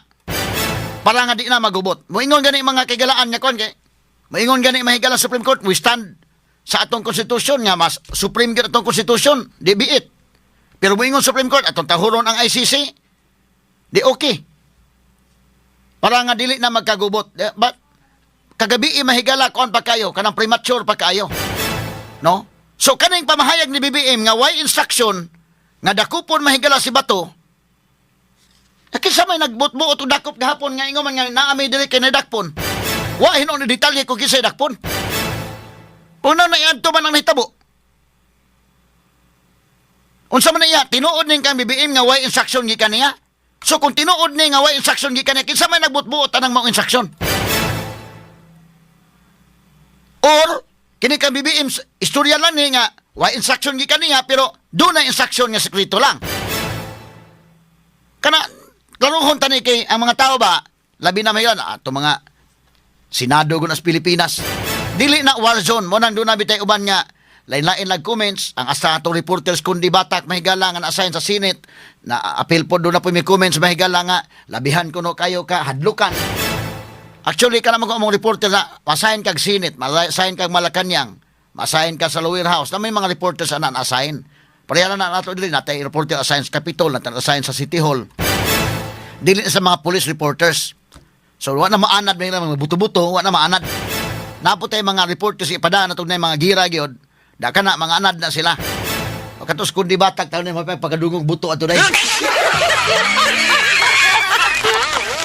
para nga di na magubot. Moingon gani mga kaigalaan nga kon kay moingon gani, mahigala, Supreme Court, we stand sa atong konstitusyon nga mas supreme gyud atong konstitusyon, di biit. Pero moingon Supreme Court atong tahuron ang ICC, di okay. Para nga dili na magkagubot. Eh, but kagabi, mahigala, kuan pa kayo, kanang premature pa kayo. No? So kaning pamahayag ni BBM nga way instruction nga dakupon, mahigala, si Bato, eh, kinsa may nagbutbuot og dakop gahapon nga ingon man nga naa may diri kay nadakpon? Wa hinuon ni detalye kung kinsay dakpon. Una na iadto man ang nahitabo. Unsa man iya, tinuod ning kang BBM nga way instruction gikan niya? So kung tinuod ni nga way instruction gikan niya, kinsa may nagbutbuot anang maong instruction? Or kini kang BBM, istorya lang ni nga way instruction gikan niya, pero duna instruction nga sekreto lang. Kana klaruhon tani kay ang mga tao ba, labi na mayon ato mga Senado gun as Pilipinas. Dili na war zone mo nang doon na bitay uban nga lain-lain lag comments ang asa atong reporters kundi batak, mahigala, nga na-assign sa Senate na appeal po, doon na po may comments, mahigala, nga labihan kuno kayo ka hadlukan. Actually, kana mo among reporter na ma-assign kag Senate, ma-assign kag Malacanang, ma-assign ka sa Lower House, na may mga reporters na na-assign. Pareha na nato dili natay reporter assign sa Capitol, natay assign sa City Hall. Dili na sa mga police reporters. So wa na maanad may mga buto-buto, wa na maanad. Napo tay mga reporters ipadaan na mga gira gyud. Da kana mga anad na sila. O katos kundi batak taon ni pagkadungog buto ato day.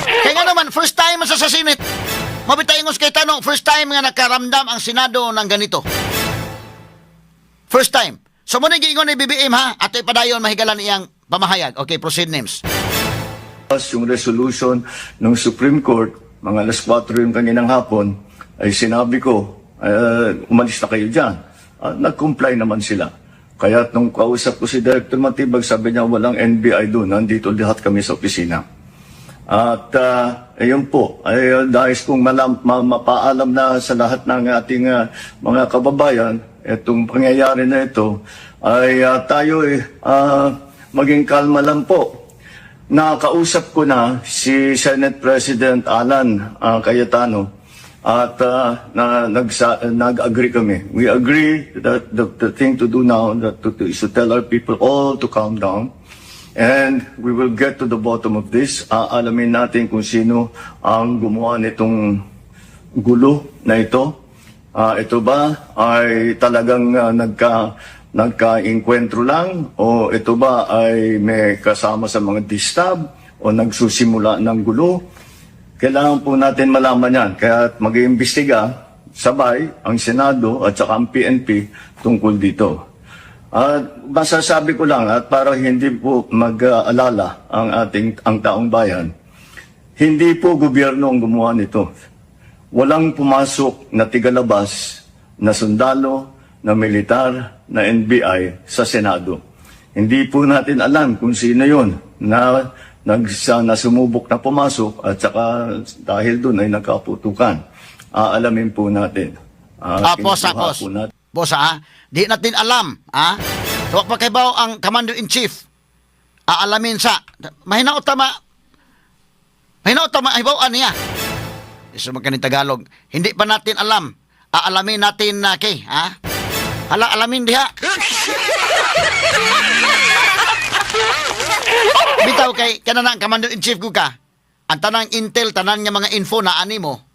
Kaya nga naman, first time sa Senate. Mabitay ingos kay tanong, first time nga nakaramdam ang Senado ng ganito. First time. So mo giingon ni BBM ha, ato ipadayon, mahigalan, iyang pamahayag. Okay, proceed, names. Yung resolution ng Supreme Court, mga alas 4 yung kaninang hapon, ay sinabi ko, "Umalis na kayo dyan." Nag-comply naman sila. Kaya nung kausap ko si Director Matibag, sabi niya walang NBI doon, nandito lahat kami sa opisina. At ayun po, ay dahil kong mapaalam na sa lahat ng ating mga kababayan, itong pangyayari na ito, ay tayo eh, maging kalma lang po. Nakausap ko na si Senate President Alan Cayetano at nag-agree kami. We agree that the thing to do now is to tell our people all to calm down. And we will get to the bottom of this. Aalamin natin kung sino ang gumawa nitong gulo na ito. Ito ba ay talagang nagka-inkwentro lang o ito ba ay may kasama sa mga disturb o nagsusimula ng gulo? Kailangan po natin malaman yan. Kaya mag-iimbestiga sabay ang Senado at saka ang PNP tungkol dito. At masasabi ko lang at para hindi po mag-alala ang taong bayan, hindi po gobyerno ang gumawa nito. Walang pumasok na tigalabas na sundalo, na militar, na NBI sa Senado. Hindi po natin alam kung sino yon na sumubok na pumasok at saka dahil doon ay nagkaputukan. Aalamin po natin. Pos, Kinukuha pos. po natin. Boss, ah, di natin alam, ah. So, wa pa kaybaw ang Commander-in-Chief. Aalamin sa, mahinaot tama, hibaw niya. Isa man kaning Tagalog. Hindi pa natin alam. Aalamin natin na kay, ha? Hala, alamin diha. Bitaw kay kana na ang Commander-in-Chief ko ka. Ang tanang intel, tanan nga mga info na ani mo.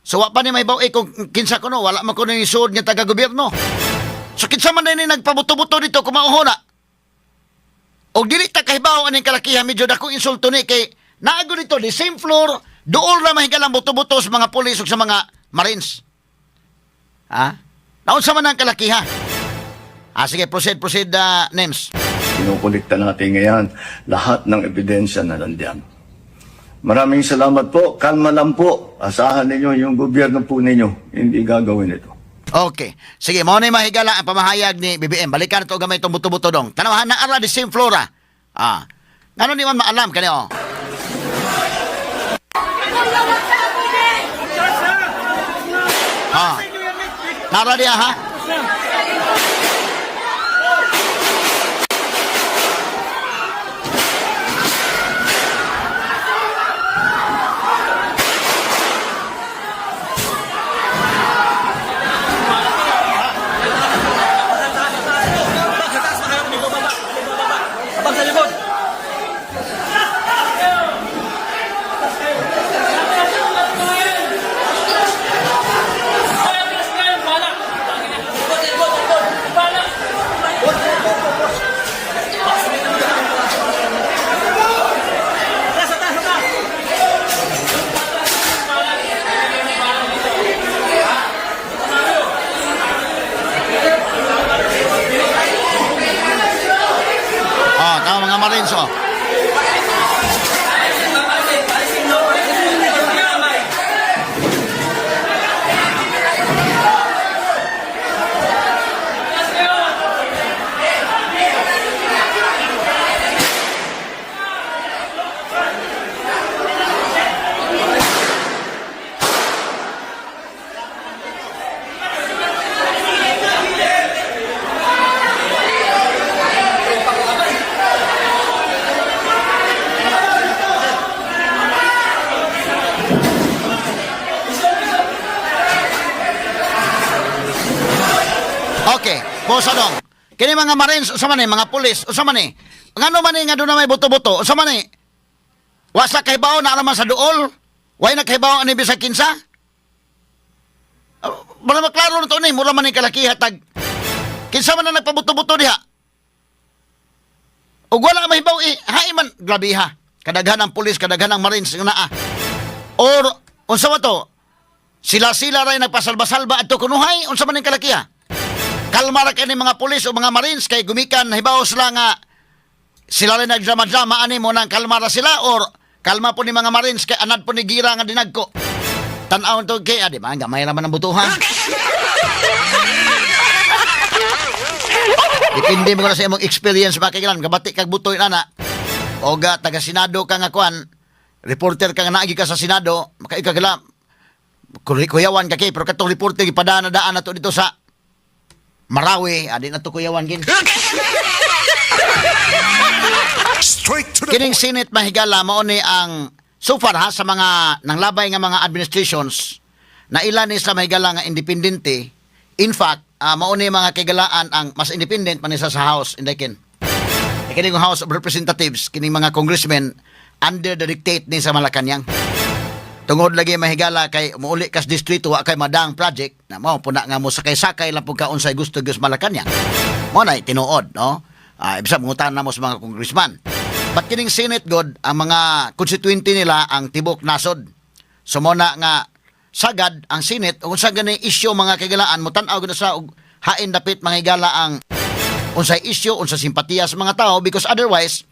So wa pa ni may eh kung kinsa kuno, wala man kuno yung suod nga taga-gobyerno. So kinsa man ni nagpabuto-buto dito kung mauhuna? Og dili ta kahibaw aning kalakihan, medyo dakong insulto ni kay naago dito the same floor, duol ra mahigalang buto-buto sa mga pulis ug sa mga marines. Ha? Naunsa man ang kalakihan? Ah, sige, proceed, proceed, names. Kinukolekta natin ngayon lahat ng ebidensya na nandiyan. Maraming salamat po. Kalma lang po. Asahan ninyo yung gobyerno po ninyo. Hindi gagawin ito. Okay. Sige, mao ni, mahigala, ang pamahayag ni BBM. Balikan to gamay itong buto-buto dong. Tanawahan na ara the same flora. Ah. Ngano di man maalam kani, oh. Ah. Nara diya ha? Abang sa taas, mga may bababa. May bababa. Abang sa likod! Taas, taas, taas! Oh, tama mga Marines, oh. Okay, bosa dong. Kini mga Marines, usa man ni, mga pulis, usa man ni. Ngano man ni nga doon na may buto-buto, usa man ni. Wa sa kahibaw na man sa duol. Way na kahibaw ani bisag kinsa. Mura maklaro na to ni, mura man ni kalakiha tag. Kinsa man na nagpabuto-buto diha? Ug wala mahibaw eh, hain man grabe ha. Kadaghan ang pulis, kadaghan ang Marines nga naa. Or unsa man to? Sila-sila ray nagpasalba-salba adto kunuhay, unsa man ning kalakiha? Kalma ra kay ni mga pulis o mga Marines kay gumikan hibaw sila nga sila rin nagdrama-drama ani mo nang kalma ra sila or kalma po ni mga Marines kay anad po ni gira nga dinagko. Tan-awon to kay ah, di ba? Gamay ra man ang butuhan. Depende mo na sa imong experience ba kay kabati kag butoy nana. Oga taga Senado ka nga kuan, reporter ka nga naagi ka sa Senado, makaikagala kuyawan ka kay pero katong reporter gipadana daan na to dito sa Marawi, adi na to kuyawan gin. Straight to the Kining point. Senate, mahigala, mao ni ang so far ha sa mga nanglabay nga mga administrations na ilan ni sa mahigala nga independente. In fact, mao ni mga kigalaan ang mas independent man ni sa House indakin. E kining House of Representatives, kining mga congressmen under the dictate ni sa Malacanang. Tungod lagi, mahigala, kay muuli kas distrito wa kay madang project na mao puna nga mo sakay-sakay lang pud ka unsay gusto gyud sa Malacanang. Mo na tinuod, no? Ah, ibig sabihin, mangutan na mo sa mga congressman. But kining Senate god, ang mga constituente nila ang tibok nasod. So mo na nga sagad ang Senate ug unsa gani issue, mga kagalaan, mo tan-aw gud sa og hain dapit mga higala ang unsay issue, unsa simpatiya sa mga tao, because otherwise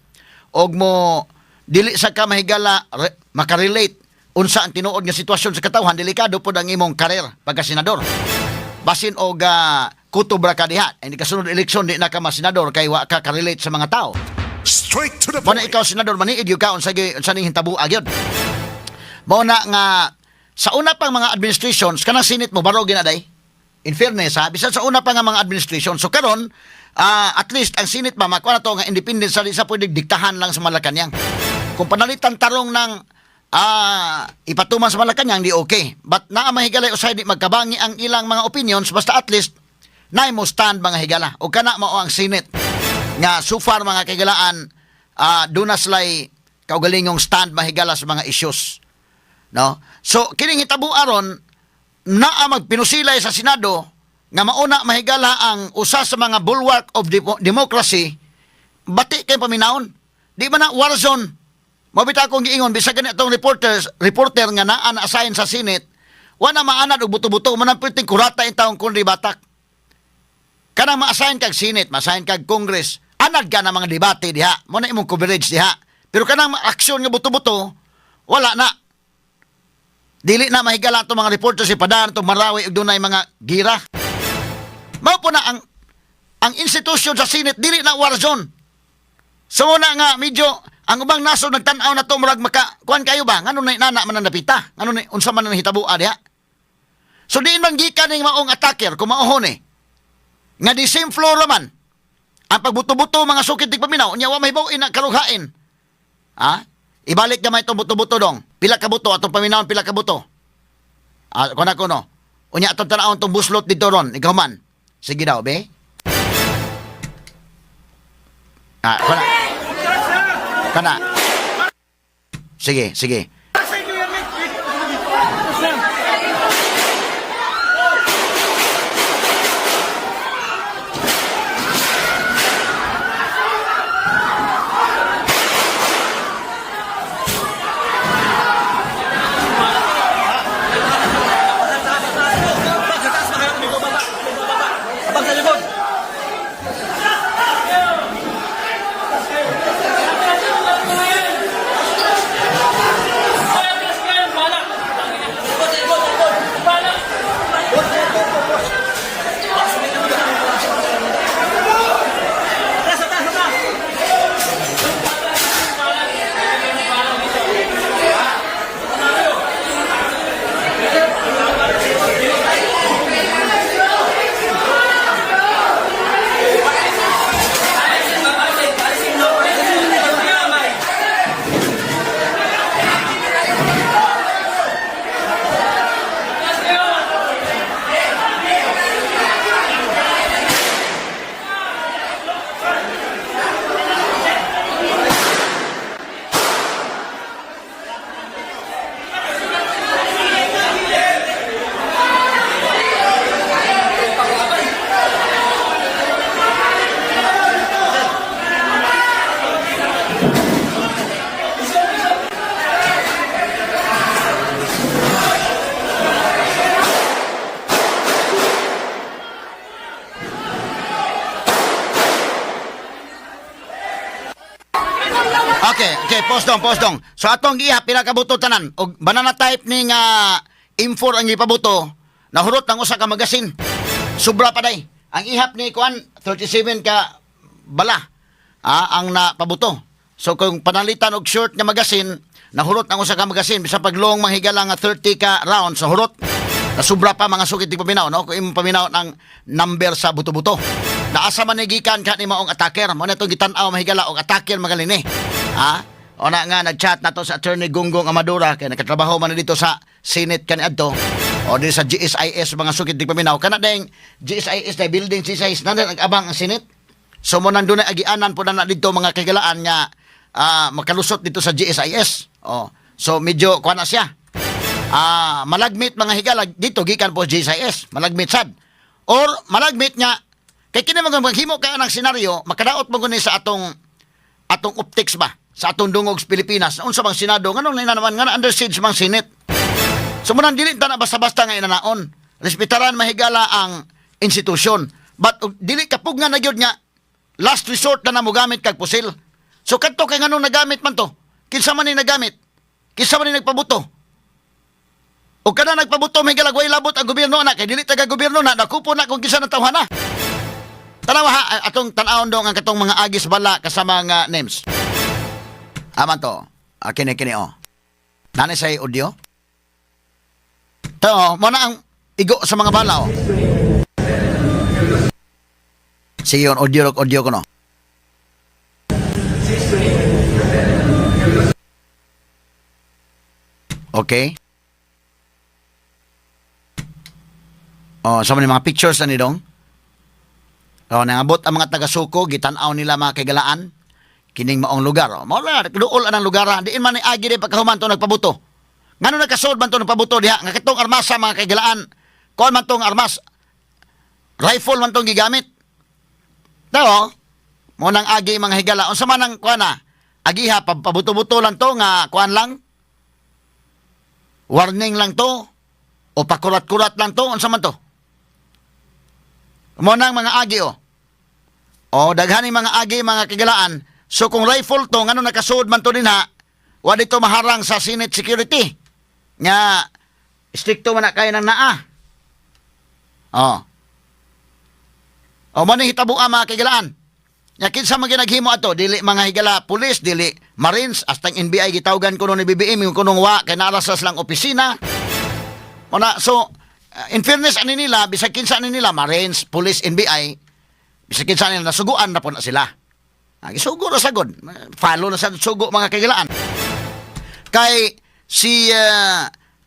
og mo dili sa ka, mahigala, makarelate unsa ang tinuod nga sitwasyon sa katawhan, delikado pod ang imong karir pagka senador. Basin og kutob ra ka diha, hindi ka sunod eleksyon di na ka masenador kay wa ka karelate sa mga tao. Straight to the Mao na point. ikaw senador maniid gyud ka unsa unsa ning hitabo gyud. Mao na nga sa una pang mga administrations kanang Senate mo baro ginaday. In fairness ha, bisan sa una pa nga mga administration. So karon, at least ang Senate ba makuha na to nga independent sa di sa pwede diktahan lang sa Malacanang. Kung panalitan tarong ng ipatuman sa Malacanang, di okay. But naa, mahigalay, usay di magkabangi ang ilang mga opinions, basta at least naay mo stand, mga higala. O kana mao ang Senate nga so far, mga kahigalaan, doon na sila'y kaugalingong stand, mahigala, sa mga issues. No? So kining hitabo aron naa magpinusilay sa Senado nga mauna, mahigala, ang usa sa mga bulwark of democracy, bati kay paminawon. Di ba na war zone? Mabita akong giingon bisag gani atong reporter nga naa na assign sa Senate, wala maanad og buto-buto man ang perting kurata in taong kundi batak. Kanang ma-assign kag Senate, ma-assign kag Congress, anad ka na mga debate diha, mo na imong coverage diha. Pero kanang aksyon nga buto-buto, wala na. Dili na mahigala itong mga reporters si Padan, itong Marawi, ug dunay mga gira. Mao po na ang institusyon sa Senate dili na war zone. So muna nga medyo ang ubang nasod nagtan-aw na to, murag maka kuan kayo ba, ngano na nana man ang napita, ngano na unsa man ang nahitabo diha. So diin man gikan ning maong attacker kung maohon eh nga di same floor man ang pagbuto-buto, mga sukit di paminaw, unya wa mahibaw ina karughain. Ha, ibalik gamay itong buto-buto dong. Pila ka buto atong paminawon, pila ka buto. Ah, kuna kuno unya atong tanawon tong buslot dito ron ikaw man. Sige daw be. Ah, kuna kana. Sige, sige. Abang sa taas, baka may bababa. May bababa. Abang sa likod. Taas, taas, taas. Okay, pause dong, pause dong. So atong giha pila ka buto tanan og banana type ni nga M4 ang gipabuto, nahurot ang usa ka magasin. Sobra pa day. Ang ihap ni kuan 37 ka bala ang napabuto. So kung panalitan og short nga magasin, nahurot ang usa ka magasin bisan pag long manghigala nga 30 ka round sa hurot. Nasubra pa, mga sukit di paminaw, no? Kung imong paminaw ng number sa buto-buto. Naasa man ni gikan ka ni maong attacker. Mo na itong gitan-aw mahigala og attacker magaling ni. Ha? O na nga, nag-chat na to sa Attorney Gunggong Amadora kay nakatrabaho man na dito sa Senate kaniadto. O din sa GSIS, mga sukit di paminaw. Kana ding GSIS na building GSIS na nag-abang ang Senate. So mo nang dunay agianan po na dito mga kagalaan nga makalusot dito sa GSIS. Oh. So medyo kuha na siya. Malagmit mga higala dito gikan po GSIS, malagmit sad. Or malagmit nga kay kini mga maghimo kay anang senaryo, makadaot mo guni sa atong optics ba sa atong dungog sa Pilipinas. Unsa bang Senado nganong na naman nga na under siege mang Senate? So munang dili ta na basta-basta nga inanaon. Respetaran mahigala ang institusyon. But og dili kapug nga na gyud nga last resort na mogamit kag pusil. So kadto kay nganong nagamit man to? Kinsa man ni nagamit? Kinsa man ni nagpabuto? O kana nagpabuto may galagway labot ang gobyerno na kay dili taga gobyerno na nakupo na kung kinsa na tawhana. Tanawa ha, atong tan-awon dong ang katong mga agis bala kasama nga names. Aman to. Ah, kini kini oh. Nani say audio? To, oh, mo na ang igo sa mga bala oh. Sige yun, audio audio ko no. Okay. Oh, sa mga pictures na ni dong. Oh, nangabot ang mga taga-suko, gitan-aw nila mga kagalaan kining maong lugar. Oh, mao na duol anang lugar. Ha. Diin man ni agi di pagkahuman to nagpabuto. Ngano nagkasuod man to nagpabuto diha nga kitong armas sa mga kagalaan. Kuan man tong armas, rifle man tong gigamit. Daw, mo nang agi mga higala. Unsa man ang kuan na? Agiha pabuto-buto lang to nga kuan lang. Warning lang to o pakurat-kurat lang to, unsa man to? Mo nang mga agi oh. O daghan ni mga agi mga kigalaan. So kung rifle to ngano nakasuod man to dinha, wa dito maharang sa Senate security. Nga stricto man na kayo ng naa. Oh. O man hitabo ang mga kahigalaan. Nya kinsa man ginaghimo ato, dili mga higala pulis, dili Marines, hasta ang NBI gitawgan kuno ni BBM yung kunong wa kay naa sa silang opisina. Una, so in fairness ani nila, bisag kinsa ani nila Marines, police, NBI, bisag kinsa nila nasuguan na po na sila. Ah, gisugo ra sagod. Follow na sa sugo, mga kahigalaan. Kay si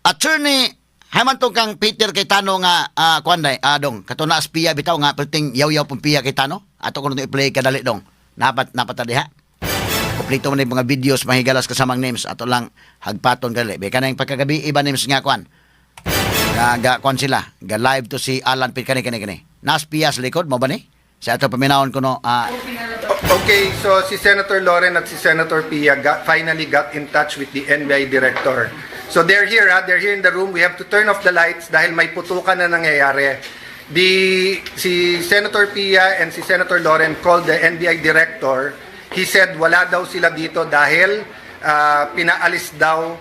attorney haman tong kang Peter Cayetano nga kuan day dong kato na aspiya bitaw nga perting yaw-yaw pong Pia Cayetano ato kuno i-play kadali, dong. Napat napat diha kompleto man yung mga videos, mahigalas, kasamang names. Ato lang hagpaton kadali be kanang pagkagabi iba names nga kuan nga ga kuan sila ga live to si Alan Pit kani kani kani naspiya sa likod mo ba ni sa ato paminawon kuno. Okay, so si Senator Loren at si Senator Pia finally got in touch with the NBI director. So they're here, ha? They're here in the room. We have to turn off the lights dahil may putukan na nangyayari. Si Senator Pia and si Senator Loren called the NBI director. He said wala daw sila dito dahil pinaalis daw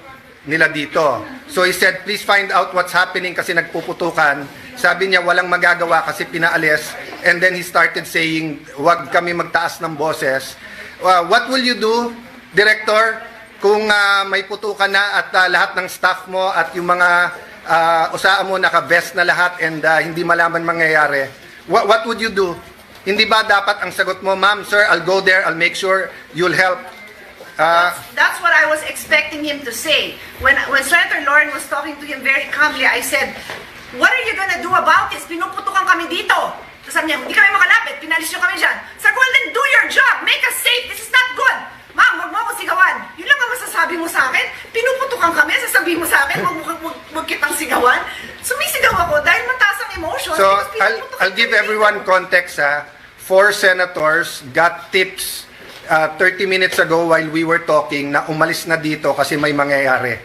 nila dito. So he said, "Please find out what's happening kasi nagpuputukan." Sabi niya walang magagawa kasi pinaalis. And then he started saying, "Wag kami magtaas ng boses." What will you do, Director, kung may putukan na at lahat ng staff mo at yung mga OSAA mo naka-vest na lahat and hindi malaman mangyayari? What would you do? Hindi ba dapat ang sagot mo, "Ma'am, sir, I'll go there, I'll make sure you'll help"? That's what I was expecting him to say. When Senator Loren was talking to him very calmly, I said, "What are you gonna do about this? Pinuputukan kami dito." Tapos sabi niya, "Hindi kami makalapit, pinalis niyo kami dyan." Sabi ko, "Well then do your job. Make us safe. This is not good." "Ma'am, wag mo ako sigawan." Yun lang ang masasabi mo sa akin? Pinuputukan kami, sasabihin mo sa akin, wag kitang sigawan? Sumisigaw ako dahil mataas ang emotion So, because pinuputukan I'll give kami dito. Everyone context, ha. Four senators got tips 30 minutes ago while we were talking na umalis na dito kasi may mangyayari.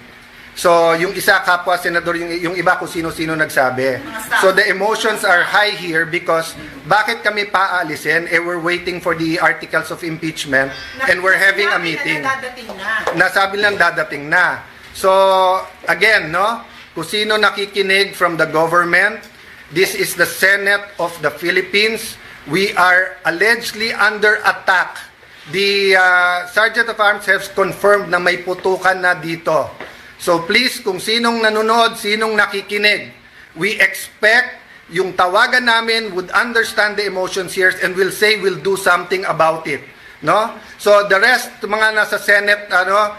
So, yung isa kapwa senador, yung iba kung sino-sino nagsabi. Mga staff. So, the emotions are high here because bakit kami paalisin? Eh, we're waiting for the articles of impeachment and we're having a Sinabi na meeting. Dadating na. Nasabi lang dadating na. So, again, no? Kung sino nakikinig from the government, this is the Senate of the Philippines. We are allegedly under attack. The Sergeant of Arms has confirmed na may putukan na dito. So please, kung sinong nanonood, sinong nakikinig, we expect yung tawagan namin would understand the emotions here and will say we'll do something about it. No? So the rest, mga nasa Senate, ano,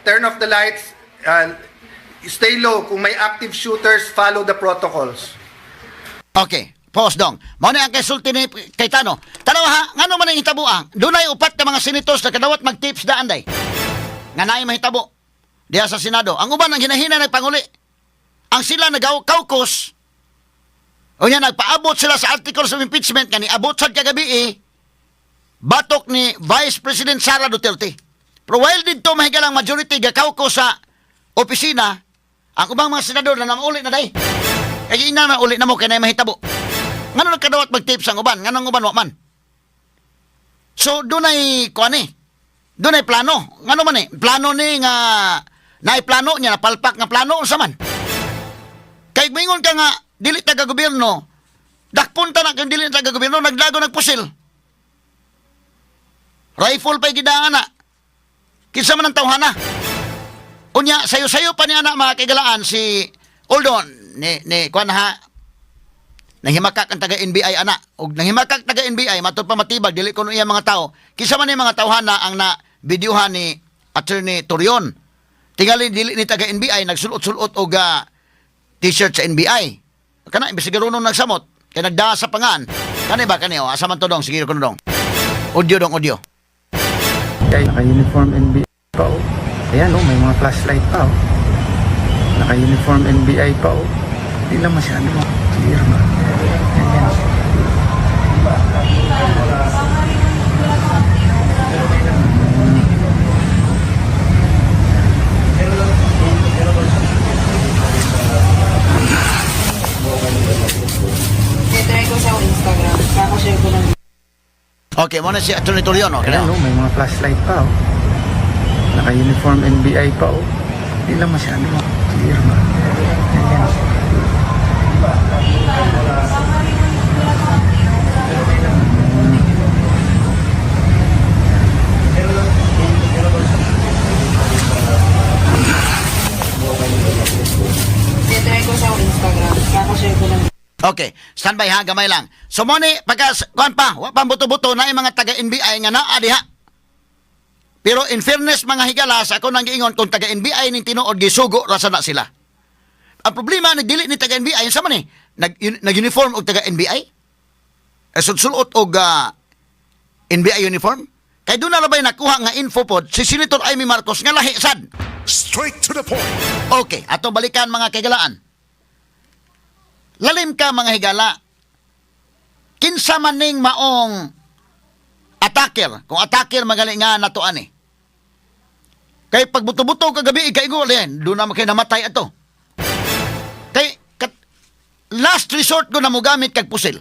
turn off the lights, stay low. Kung may active shooters, follow the protocols. Okay. Pause dong. Mao ni ang kasulti ni Cayetano. Tanaw ha, ngano man ang hitabo ah? Dunay upat ka mga senators na kadawat mag-tips daan day nga naay mahitabo diha sa Senado. Ang uban ang hinahina nagpanguli. Ang sila nagaw caucus. Unya nagpaabot sila sa articles of impeachment nga niabot sad kagabi eh, batok ni Vice President Sara Duterte. Pero while didto mahigalang majority ga caucus sa opisina, ang ubang mga senador na namauli na day. Kaya ina na uli na mo kay naay mahitabo. Ngano nagkadawat mag-tips ang uban? Ngano ang uban wa man? So dunay kuan eh. Dunay plano. Ngano man eh? Plano ni nga naay plano niya napalpak nga plano unsa man? Kay moingon ka nga dili taga gobyerno, dakpon ta na kung dili taga gobyerno naglago nagpusil. Rifle pa'y gidangan na. Kinsa man ang tawhana? Unya, sayo-sayo pa niya na mga kaigalaan si Oldon ni ni kuan ha, nanghimakak ang taga NBI ana og nanghimakak taga NBI matud pa matibag dili kuno iya mga tao. Kinsa man ni mga tawhana ang na videohan ni Attorney Torion? Tingali dili ni taga NBI, nagsulot-sulot og t-shirt sa NBI. Kana imbestigaronon nagsamot kay nagdaa sa pangan kani ba kani oh, asa man to dong? Sige kuno dong, audio dong, audio. Ay, naka-uniform NBI pa oh. Ayan oh, may mga flashlight pa oh. Naka-uniform NBI pa oh. Hindi lang masyado clear ba. Ayan. Try ko sa Instagram. Kaka-share ko lang. Okay, mo na si Attorney Torion oh, Ayan kani oh, may mga flashlight pa oh. Naka-uniform NBI pa oh. Hindi lang masyado clear ba. Ayan. Okay, standby ha, gamay lang. So mo ni pagka kuan pa, wa pa buto-buto na mga taga NBI nga naa diha. Pero in fairness, mga higala, sa ako nang giingon, kung taga NBI ning tinuod, gisugo ra sana sila. Ang problema ni dili ni taga NBI sa man ni nag-uniform og taga NBI. Eh sulot og NBI uniform. Kay doon na labay nakuha nga info pod si Senator Imee Marcos nga lahi sad. Straight to the point. Okay, atong balikan, mga kahigalaan. Lalim ka, mga higala. Kinsa man ning maong attacker, kung attacker magali nga natuan eh. Kay pagbuto-buto kagabi ikaigo yan, doon na kay namatay ato. Kay kat, last resort ko na mo gamit kag pusil.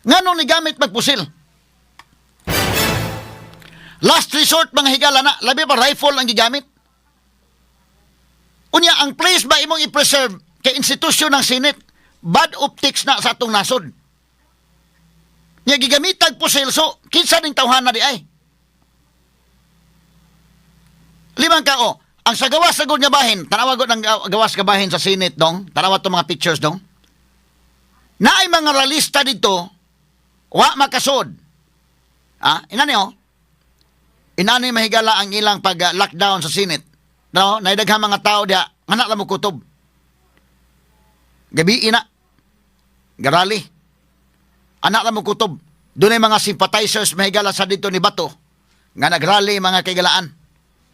Ngano ni gamit magpusil? Last resort, mga higala, na, labi pa rifle ang gigamit. Unya, ang place ba imong i-preserve kay institusyon ng Senate, bad optics na sa atong nasod. Nya gigamitag pusil, so kinsa ning tawhana di ay? Limang kao, ang sa gawas sa nga bahin, tanawa gud ang gawas nga bahin sa Senate dong, tanawa to mga pictures dong. Naay mga ralista dito, wa makasod. Ah, inani oh. Inani, mahigala, ang ilang pag-lockdown sa Senate. No, naidaghan mga tao diha, ngana lang mo kutob. Gabi ina. Garali. Anak lang mo kutob. Doon ay mga sympathizers, mahigala, sa dito ni Bato nga nagrally, mga kaigalaan.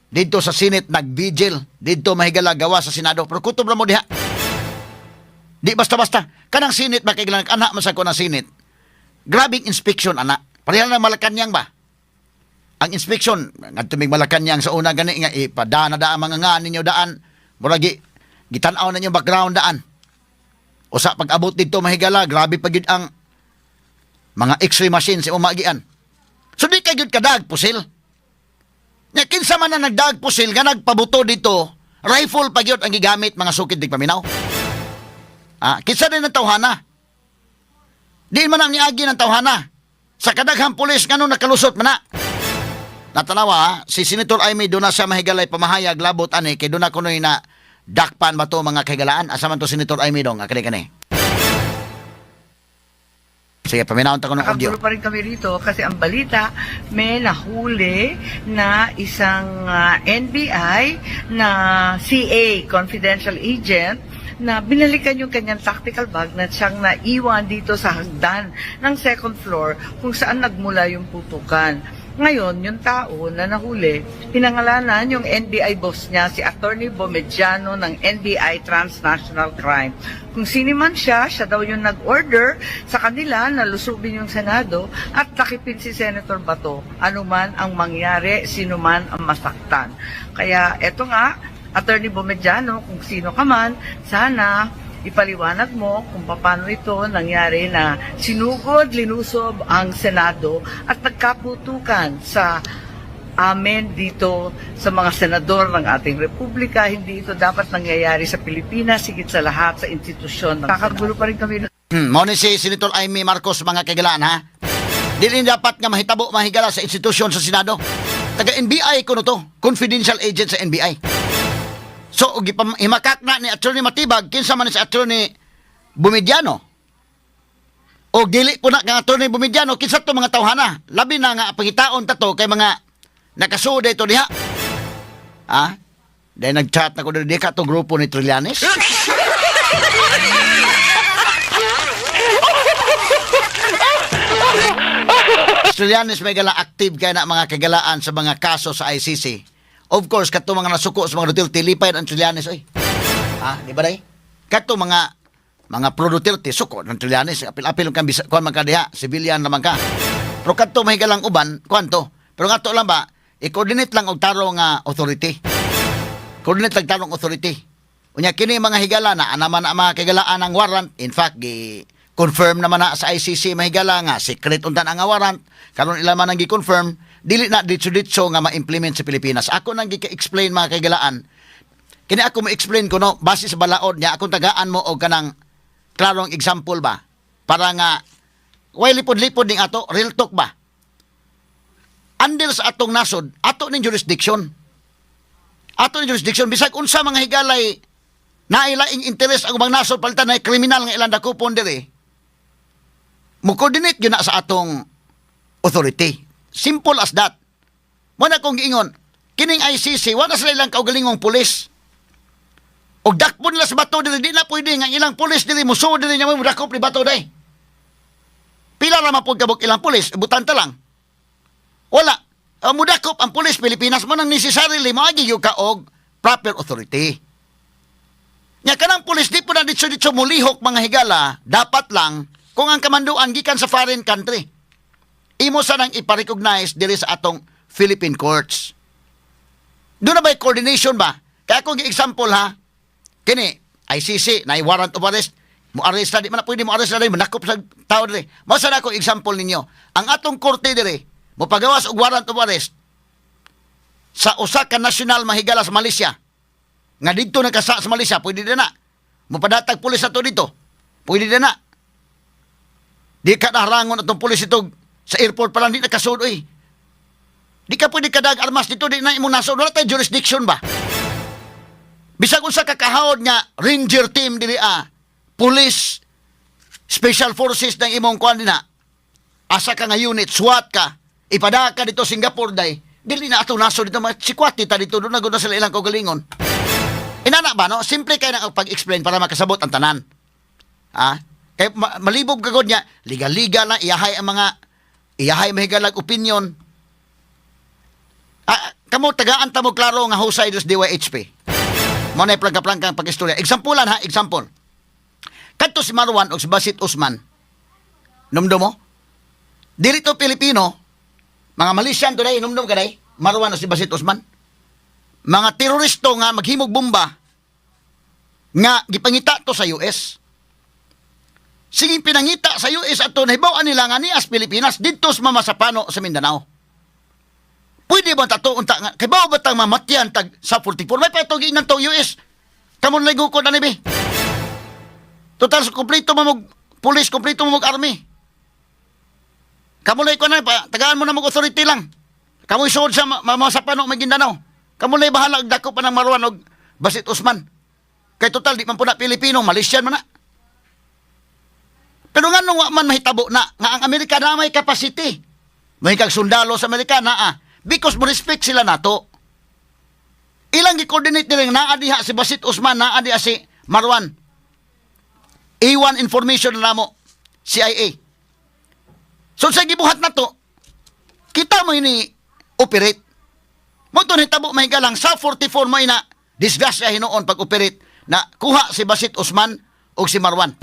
Dito sa Senate nag-vigil. Dito, mahigala, gawa sa Senado. Pero kutob ra mo diha. Di basta-basta. Kanang Senate, mga kaigalaan, anak man sa ko ng Senate. Grabing inspection ana. Pareha na Malacanang ba? Ang inspection ngadto mig Malacanang sa una gani nga ipadana da ang mga nga ninyo daan. Murag gitan-aw na ninyo background daan. Usa pag abot dito, mahigala, grabe pa gyud ang mga x-ray machine sa umagian. So di kay gyud kadag pusil. Nya kinsa man na nagdag pusil nga nagpabuto dito, rifle pa gyud ang gigamit, mga sukid tigpaminaw. Ah, kinsa din ang tawhana? Di man ang niagi ng tawhana. Sa kadaghang pulis, ngano nakalusot man na? Natanawa, ha? Si Senator Imee doon na siya, mahigalay, pamahayag labot ani kay doon na kunoy na dakpan ba to, mga kahigalaan? Asa man to Senator Imee dong? Kani kani. Sige, paminawon ta ko ng audio. Nakagulo pa rin kami rito kasi ang balita, may nahuli na isang NBI na CA, confidential agent, na binalikan yung kanyang tactical bag na siyang naiwan dito sa hagdan ng second floor kung saan nagmula yung putukan. Ngayon, yung tao na nahuli, pinangalanan yung NBI boss niya, si Attorney Bomediano ng NBI Transnational Crime. Kung sino man siya, siya daw yung nag-order sa kanila na lusubin yung Senado at takipin si Senator Bato, anuman ang mangyari, sino man ang masaktan. Kaya eto nga, Attorney Bomediano, kung sino ka man, sana ipaliwanag mo kung paano ito nangyari na sinugod, linusob ang Senado at nagkaputukan sa amin dito sa mga senador ng ating republika. Hindi ito dapat nangyayari sa Pilipinas, higit sa lahat sa institusyon ng Kakagulo pa rin kami. Mao ni si Senator Imee Marcos, mga kaigalaan, ha. Dili dapat nga mahitabo, mahigala, sa institusyon sa Senado. Taga NBI kuno to, confidential agent sa NBI. So og himakak na ni Attorney Matibag kinsa man ni si Attorney Bomediano. O dili po na kang Attorney Bomediano, kinsa to mga tawhana? Labi na nga pangitaon ta to kay mga nakasuod ito diha. Ha? Dahil nag-chat na ko di ka to grupo ni Trillanes. Trillanes may gala active kay na mga kagalaan sa mga kaso sa ICC. Of course, kato mga nasuko sa mga Duterte, lipay ang Trillanes oy. Ha, di ba day? Kato mga pro Duterte suko ng Trillanes, apil-apil kang bisa kuan man ka diha, civilian naman ka. Pero kadto may galang uban, kuan to. Pero ngato lang ba, i-coordinate lang og tarong nga authority. Coordinate lang tarong authority. Unya kini mga higala na anaman ang mga kahigalaan ang warrant. In fact, gi confirm naman na sa ICC, mahigala, nga secret untan ang warrant. Karon ila man ang gi-confirm, dili na ditso-ditso nga ma-implement sa Pilipinas. Ako nang gi-explain, mga kahigalaan. Kini ako mo-explain ko no base sa balaod niya akong tagaan mo og kanang klarong example ba para nga way lipod-lipod ning ato real talk ba. Under sa atong nasod, ato ning jurisdiction. Ato ning jurisdiction bisag unsa mga higalay. Nailaing interes ang ubang nasod, palitan na kriminal nga ilang dakupon diri. Mo-coordinate gyud na sa atong authority. Simple as that. Mo na kong giingon, kining ICC, wala sila ilang kaugalingong pulis. Og dakpon nila sa Bato diri, di na pwede nga ilang pulis diri musuod diri niya mo dakop ni Bato day. Pila ra man pud kabuk ilang pulis, butan ta lang. Wala. Ang mudakop ang pulis Pilipinas mo nang necessarily moagi gyud ka og proper authority. Nya kanang pulis di po na ditso-ditso mulihok, mga higala, dapat lang kung ang kamanduan gikan sa foreign country. Imo sa nang ipa-recognize diri sa atong Philippine courts. Doon na ba coordination ba? Kaya kung example ha, kini ICC na warrant of arrest, mo arrest na, di man na pwede mo arrest na diri, manakop sa tao diri. Mao sa na ako example ninyo. Ang atong korte diri, mo pagawas og warrant of arrest sa usa ka national, mahigala, sa Malaysia. Nga didto nakasa sa Malaysia, pwede na na. Mopadatag pulis ato dito. Pwede na na. Di ka naharangon atong pulis ito sa airport pa lang, di nakasud, oy. Di ka pwede kadag armas dito, di na imong nasod. Wala tayo jurisdiction ba? Bisag unsa ka kahawod nga ranger team dili ah, police, special forces ng imong kuan dinha. Asa ka nga unit, SWAT ka, ipada ka dito Singapore day. Dili na atong nasod dito, mga sikwati ta dito, doon na gud na sila ilang kaugalingon. Inana ba, no? Simple kay na ang pag-explain para makasabot ang tanan. Ha? Kay malibog ka gud niya, liga-liga lang, iyahay ang mga, iyahay mahigalag opinion. Ah, kamo tagaan ta mo klaro nga husay dos DYHP. Mo na plangka-plangka ang pag-istorya. Example ha, example. Kadto si Marwan o si Basit Usman. Numdo mo? Dili to Pilipino, mga Malaysian to day, numdum ka day, Marwan o si Basit Usman. Mga teroristo nga maghimog bomba nga gipangita to sa US. Sige, pinangita sa US ato, nahibaw nila nga nias Pilipinas didto sa Mamasapano sa Mindanao. Pwede ba tato unta nga kay ba tang mamatyan tag sa 44 may pa giingnan to US. Kamo na gukod ani be. Total kompleto man mo police, kompleto mo army. Kamo lay ko na pa tagaan mo na mo authority lang. Kamo isuod sa Mamasapano, Maguindanao. Kamo lay bahala og dako pa ng Marwan og Basit Usman. Kay total di man po na Pilipino, Malaysian man na. Pero nga nung wa man mahitabo na nga ang Amerika na may capacity. May kag sundalo sa Amerika na ah. Because mo respect sila nato. Ilang gi-coordinate nila nga naa diha si Basit Usman, naa diha si Marwan. A1 information na namo, CIA. So sa gibuhat na to, kita mo ini operate. Mo to nahitabo, mahigalang, sa 44 mo ina disgrasya hinuon pag-operate na kuha si Basit Usman o si Marwan.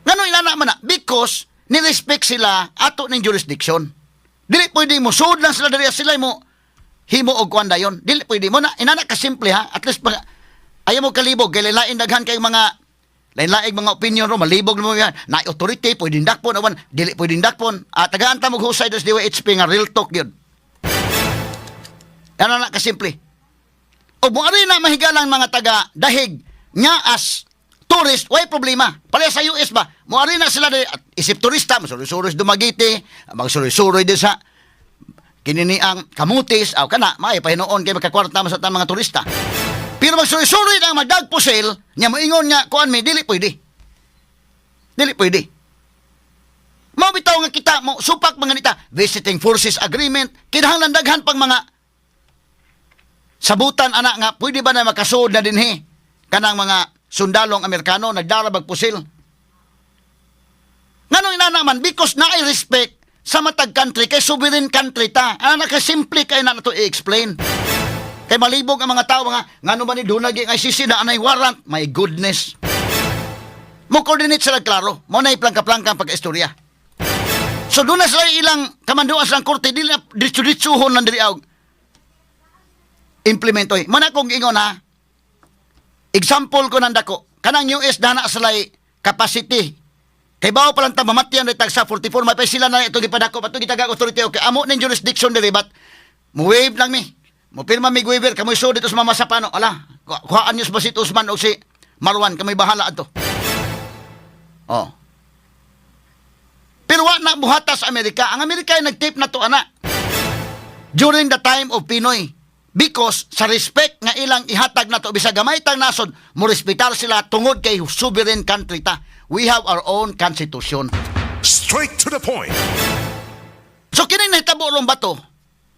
Ngano inana man na? Because ni-respect sila ato ning jurisdiction. Dili pwede mo sud lang sila diri, sila mo himo og kuan dayon. Dili pwede mo na inana ka simple ha. At least pag, ayaw mo kalibog kay lain daghan kay mga lain-laing mga opinion ro, malibog mo yan. Na authority pwede dakpon awan dili pwede dakpon. Ah, tagaan ta mo husay dos DYHP nga real talk yun. Ano na kasimple. O mo ari na mahigalang mga taga dahig nga as tourist, way problema. Pareha sa US ba? Mo ari na sila di, at isip turista, masuroy-suroy sa Dumaguete, magsuroy-suroy din sa kinini ang Camotes, aw kana, may pahinuon kay makakwarta man sa tanang mga turista. Pero magsuroy-suroy ang magdagpusil, nya moingon nga kuan mi, dili pwede. Dili pwede. Mao bitaw nga kita mo supak mga nita visiting forces agreement, kinahanglan daghan pang mga sabutan ana nga pwede ba na makasuod na dinhi kanang mga sundalong Amerikano nagdara pusil. Nganong inana man? Because naay respect sa matag country kay sovereign country ta. Ana ka simple kay na nato i-explain. Kay malibog ang mga tao nga ngano man ni dunag ang ICC na anay warrant. My goodness. Mo coordinate sila klaro. Mo na plangka-plangka ang pag-istorya. So doon na sila ilang kamanduan silang korte, dili na ditso-ditsuhon lang diri og implementoy. Mo na kong ingon ha. Example ko nang dako. Kanang US na na sila capacity. Kay bawo pa lang ta mamatyan tag sa 44 may pa sila na ito gipadako pato gitagag authority, okay amo ning jurisdiction diri, but mo waive lang mi. Mo pirma mi waiver, kamoy so dito sa Mamasapano. Ala, kuhaan niyo sa Basit Usman o si Marwan, kamoy bahala adto. Oh. Pero wa na buhata sa Amerika. Ang Amerika ay nag-tape na to ana. During the time of PNoy. Because sa respect nga ilang ihatag nato bisag gamay tang nasod, mo respetar sila tungod kay sovereign country ta. We have our own constitution. Straight to the point. So kining nahitabo ron Bato,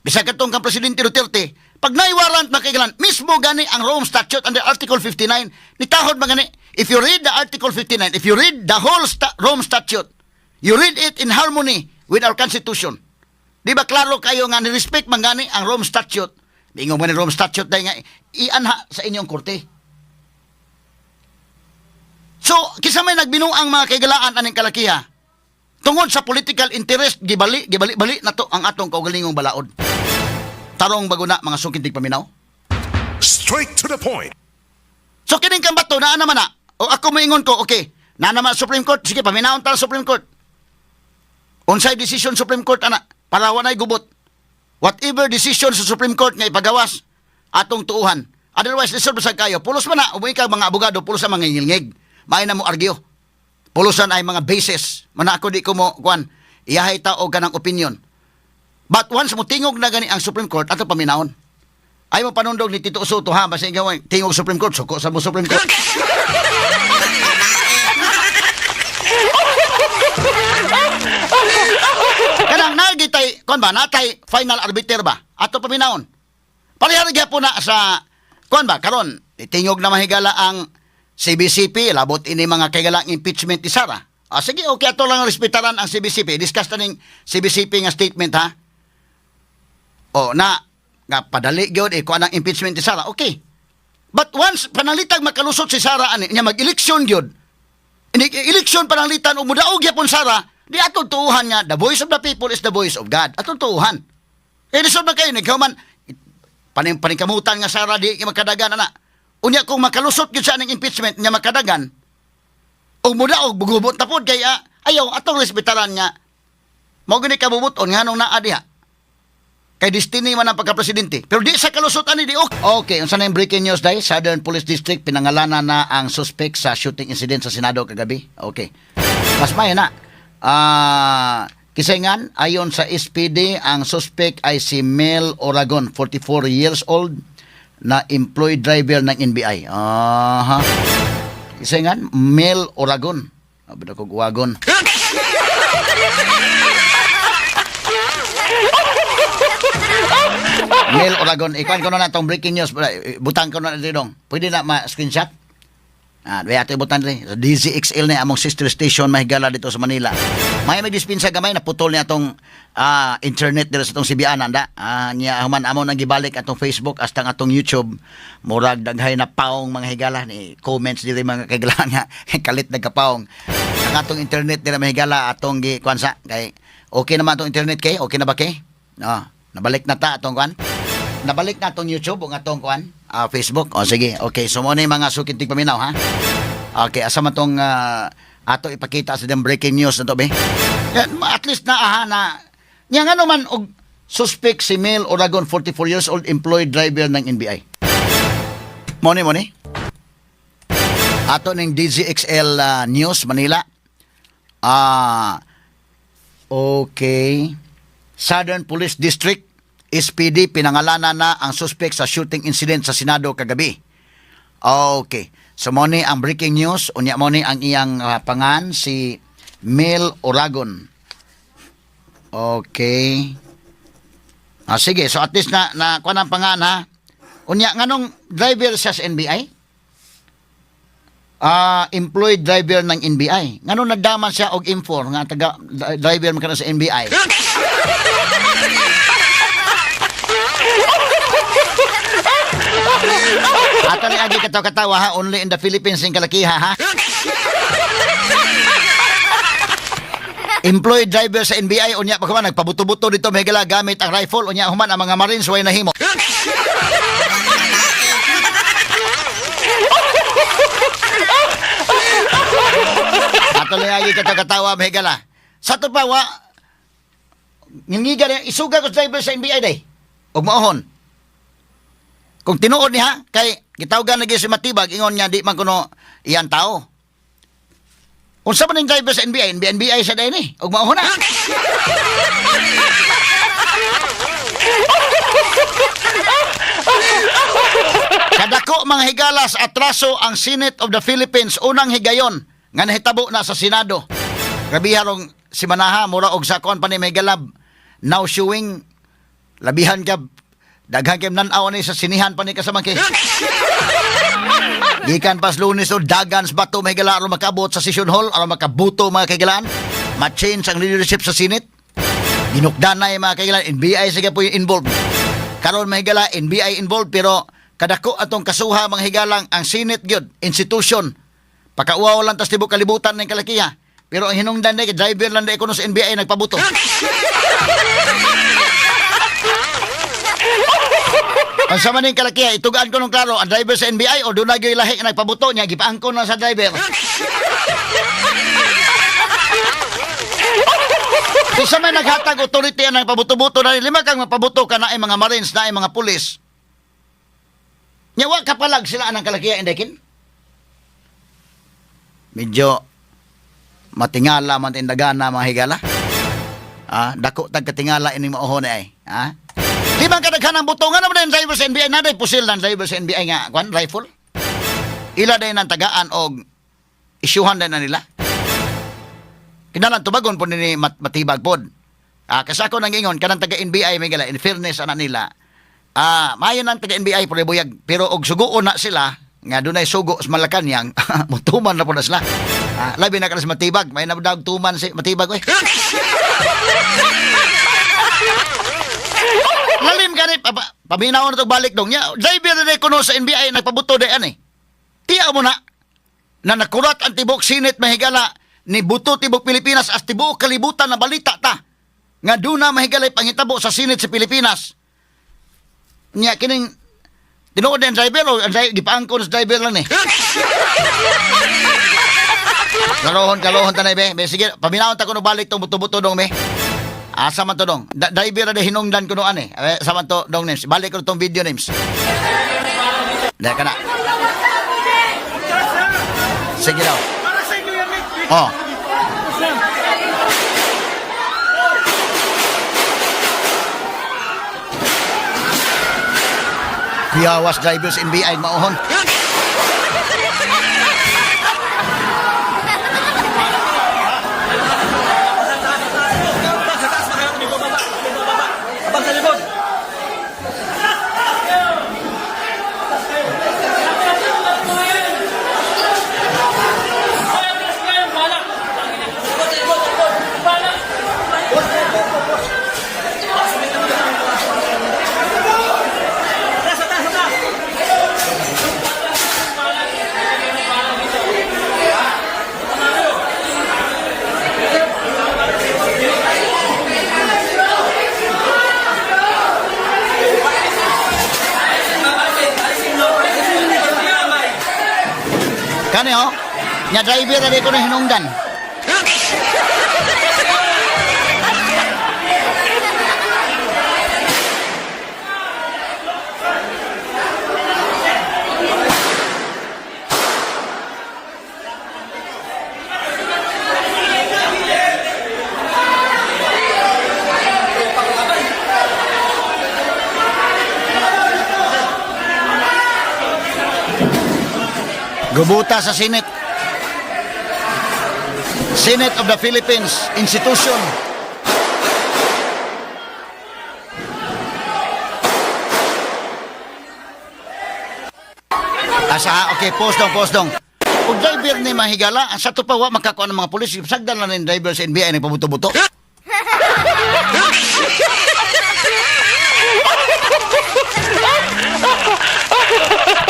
bisag katong kang Presidente Duterte, pag naay warrant, mga kahigalaan, mismo gani ang Rome Statute under Article 59, nitahod man gani, if you read the Article 59, if you read the whole Rome Statute, you read it in harmony with our Constitution. Di ba klaro kayo nga ni-respect man gani ang Rome Statute? Ingon man ni Rome Statute dahil nga ianha sa inyong korte. So, kinsa may nagbinuang, mga kahigalaan, aning kalakiha? Tungod sa political interest, gibali, gibali-bali na to ang atong kaugalingong balaod. Tarong ba guna, mga suking tigpaminaw? Straight to the point. So kining kang Bato, naa naman na. O ako moingon ko, okay, naa naman Supreme Court, sige, paminawon ta sa Supreme Court. Unsay decision Supreme Court ana para walay gubot. Whatever decision sa Supreme Court nga ipagawas, atong tuuhan. Otherwise, lisod sa kayo. Pulos man na, umuwi ka mga abogado, pulos sa mga ngilngig. Maay na mo argue. Pulusan ay mga basis. Mana ako di ko mo, kuan, iyahay ta og kanang opinion. But once mo tingog na gani ang Supreme Court, ato paminawon. Ay mo panundog ni Tito Sotto ha, basta ikaw ay tingog Supreme Court, suko sa mo Supreme Court. Kanang nagitay, kon ba, natay final arbiter ba? Ato paminawon. Pareha ra gyapon na sa kon ba karon, tingog na mahigala ang CBCP, labot ini mga kaigalang impeachment ni Sara. Ah, sige, okay, ato lang respetaran ang CBCP. Discuss ta ning CBCP nga statement ha. O na nga padali gyud eh kuan ang impeachment ni Sara. Okay. But once panalitag makalusot si Sara ani nya mag-eleksyon gyud. Ini eleksyon pananglitan ug mudaog gyapon Sara, di atong tuuhan nga the voice of the people is the voice of God. Atong tuuhan. Eh lisod ba kayo naghuman paning paningkamutan nga Sara di makadagan ana. Unya kung makalusot gyud siya ning impeachment nya makadagan ug mudaog bugubot ta pod kay ayaw atong respetaran nga mao gani kabubuton nganong naa diha. Kay destiny man ang pagka-presidente. Pero di sa kalusot ani di ok. Okay, unsa na yung breaking news dai? Southern Police District pinangalanan na ang suspect sa shooting incident sa Senado kagabi. Okay. Mas may na. Kisingan, ayon sa SPD, ang suspect ay si Mel Oragon, 44 years old, na employed driver ng NBI. Aha. Kisingan, Mel Oragon. Abi na kog wagon. Mel Oragon, ikuan ko na na itong breaking news. Butang ko na dito dong. Pwede na ma-screenshot? Ah, di ato ibutan rin. Sa DZXL na among sister station mahigala dito sa Manila. May dispensa gamay na putol niya atong internet dito sa atong CBN anda. Ah, niya human amo nang gibalik atong Facebook hasta ang atong YouTube. Murag daghay na paong, mga higala, ni comments diri mga kaigalaan nga kalit nagkapaong. Ang atong internet dira, mahigala, atong gi kuan sa kay okay naman atong internet kay okay na ba kay? No, nabalik na ta atong kuan. Nabalik na atong YouTube ug atong kuan, Facebook. O sige, okay. So mo na yung mga suking tigpaminaw ha. Okay, asa man tong ato ipakita sa dem breaking news na to be? Yan, at least na aha na nya ngano man og suspect si Mel Oragon, 44 years old, employed driver ng NBI. Moni moni. Ato ning DZXL News Manila. Okay. Southern Police District SPD pinangalanan na ang suspect sa shooting incident sa Senado kagabi. Okay. So mo ni ang breaking news, unya mo ni ang iyang pangan si Mel Oragon. Okay. Ah, sige, so at least na na kuan ang pangan ha. Unya nganong driver siya sa NBI? Employed driver ng NBI. Nganong nagdaman siya og M4 nga taga driver man kana sa NBI? Ato ni agi katawa-katawa ha, only in the Philippines ning kalakiha ha. Employed driver sa NBI, unya pa man nagpabuto-buto dito mahigala gamit ang rifle, unya human ang mga Marines way nahimo. Ato ni agi katawa-katawa, mahigala. Sa to pa wa ngingiga na isuga ko sa driver sa NBI day. Og maohon. Kung tinuod niya, kay gitawgan lagi si Matibag, ingon niya di man kuno iyan tao. Unsa man ning driver sa NBI? NBI, NBI sa day ni. Og maohon na. Kadako mga higalas atraso ang Senate of the Philippines unang higayon nga nahitabo na sa Senado. Grabe harong si Manaha mura og sakuan pa ni may galab. Now showing labihan ka daghan kay nan-aw ni sa sinihan pa ni kasamangki. Gikan pas Lunes o dagan sa bato may higala aron makaabot sa session hall aron makabuto mga kahigalaan. Ma-change ang leadership sa Senate. Ginukdanay mga kahigalaan, NBI sige po yung involved. Karon mga higala, NBI involved pero kadako atong kasuha mga higalang ang Senate gyud, institution. Pakauwaw lang tas tibok kalibutan ng kalakiha. Pero ang hinungdan na driver lang na kuno sa NBI nagpabuto. Ang sama ning kalakiha, itugaan ko nung klaro, ang driver sa NBI o doon na gyud lahi nga nagpabuto niya, gipaangkon na sa driver. Kung sa may naghatag authority ang nagpabuto-buto na lima kang mapabuto ka na ay mga marines na ay mga pulis. Nya wa kapalag sila anang kalakiha indekin. Medyo matingala man tindagana mga higala. Ah, dako tag katingala ining mauhon ay. Ah. Di ba kadaghan ang buto nga naman ang driver sa NBI na day pusil ng driver sa NBI nga kwan rifle. Ila day nang tagaan og isyuhan day na nila. Kinalan tubagon po ni matibag pod. Ah, kasi ako nang ingon kanang taga NBI may gala in fairness ana nila. Ah, maayo nang taga NBI pero buyag pero og suguon na sila nga dunay sugo sa Malacañang mutuman na po na sila. Ah, labi na ka sa matibag, may nabdag tuman si matibag oy. Lalim gani pa, paminaw na to balik dong nya. Driver na kuno sa NBI nagpabuto day ani. Tiya mo na na nakurat ang tibok Senate mahigala ni buto tibok Pilipinas as tibuok kalibutan na balita ta nga duna mahigalay panghitabo sa Senate sa Pilipinas. Nya kining tinuod ang driver o ang driver gipaangkon sa driver lang eh. Kalohon, kalohon tanay be. Be sige, paminawon ta kuno balik tong buto-buto dong be. Asa man to dong? Driver na hinungdan kuno ani. Eh, sa man to dong names. Balik ko tong video names. Dahil ka na. Sige daw. Oh. Kuyawas drivers NBI mauhon. Abang sa taas, baka may bababa. May bababa. Abang sa likod. Taas, taas, taas. Kani ho? Nya driver na di ko na hinungdan. Gubuta sa Senate. Senate of the Philippines institution. Asa ha? Okay, post dong, post dong. O driver ni Mahigala, sa to pa wa makakuha ng mga pulis, sagdan lang ng driver sa NBI nagpabuto-buto.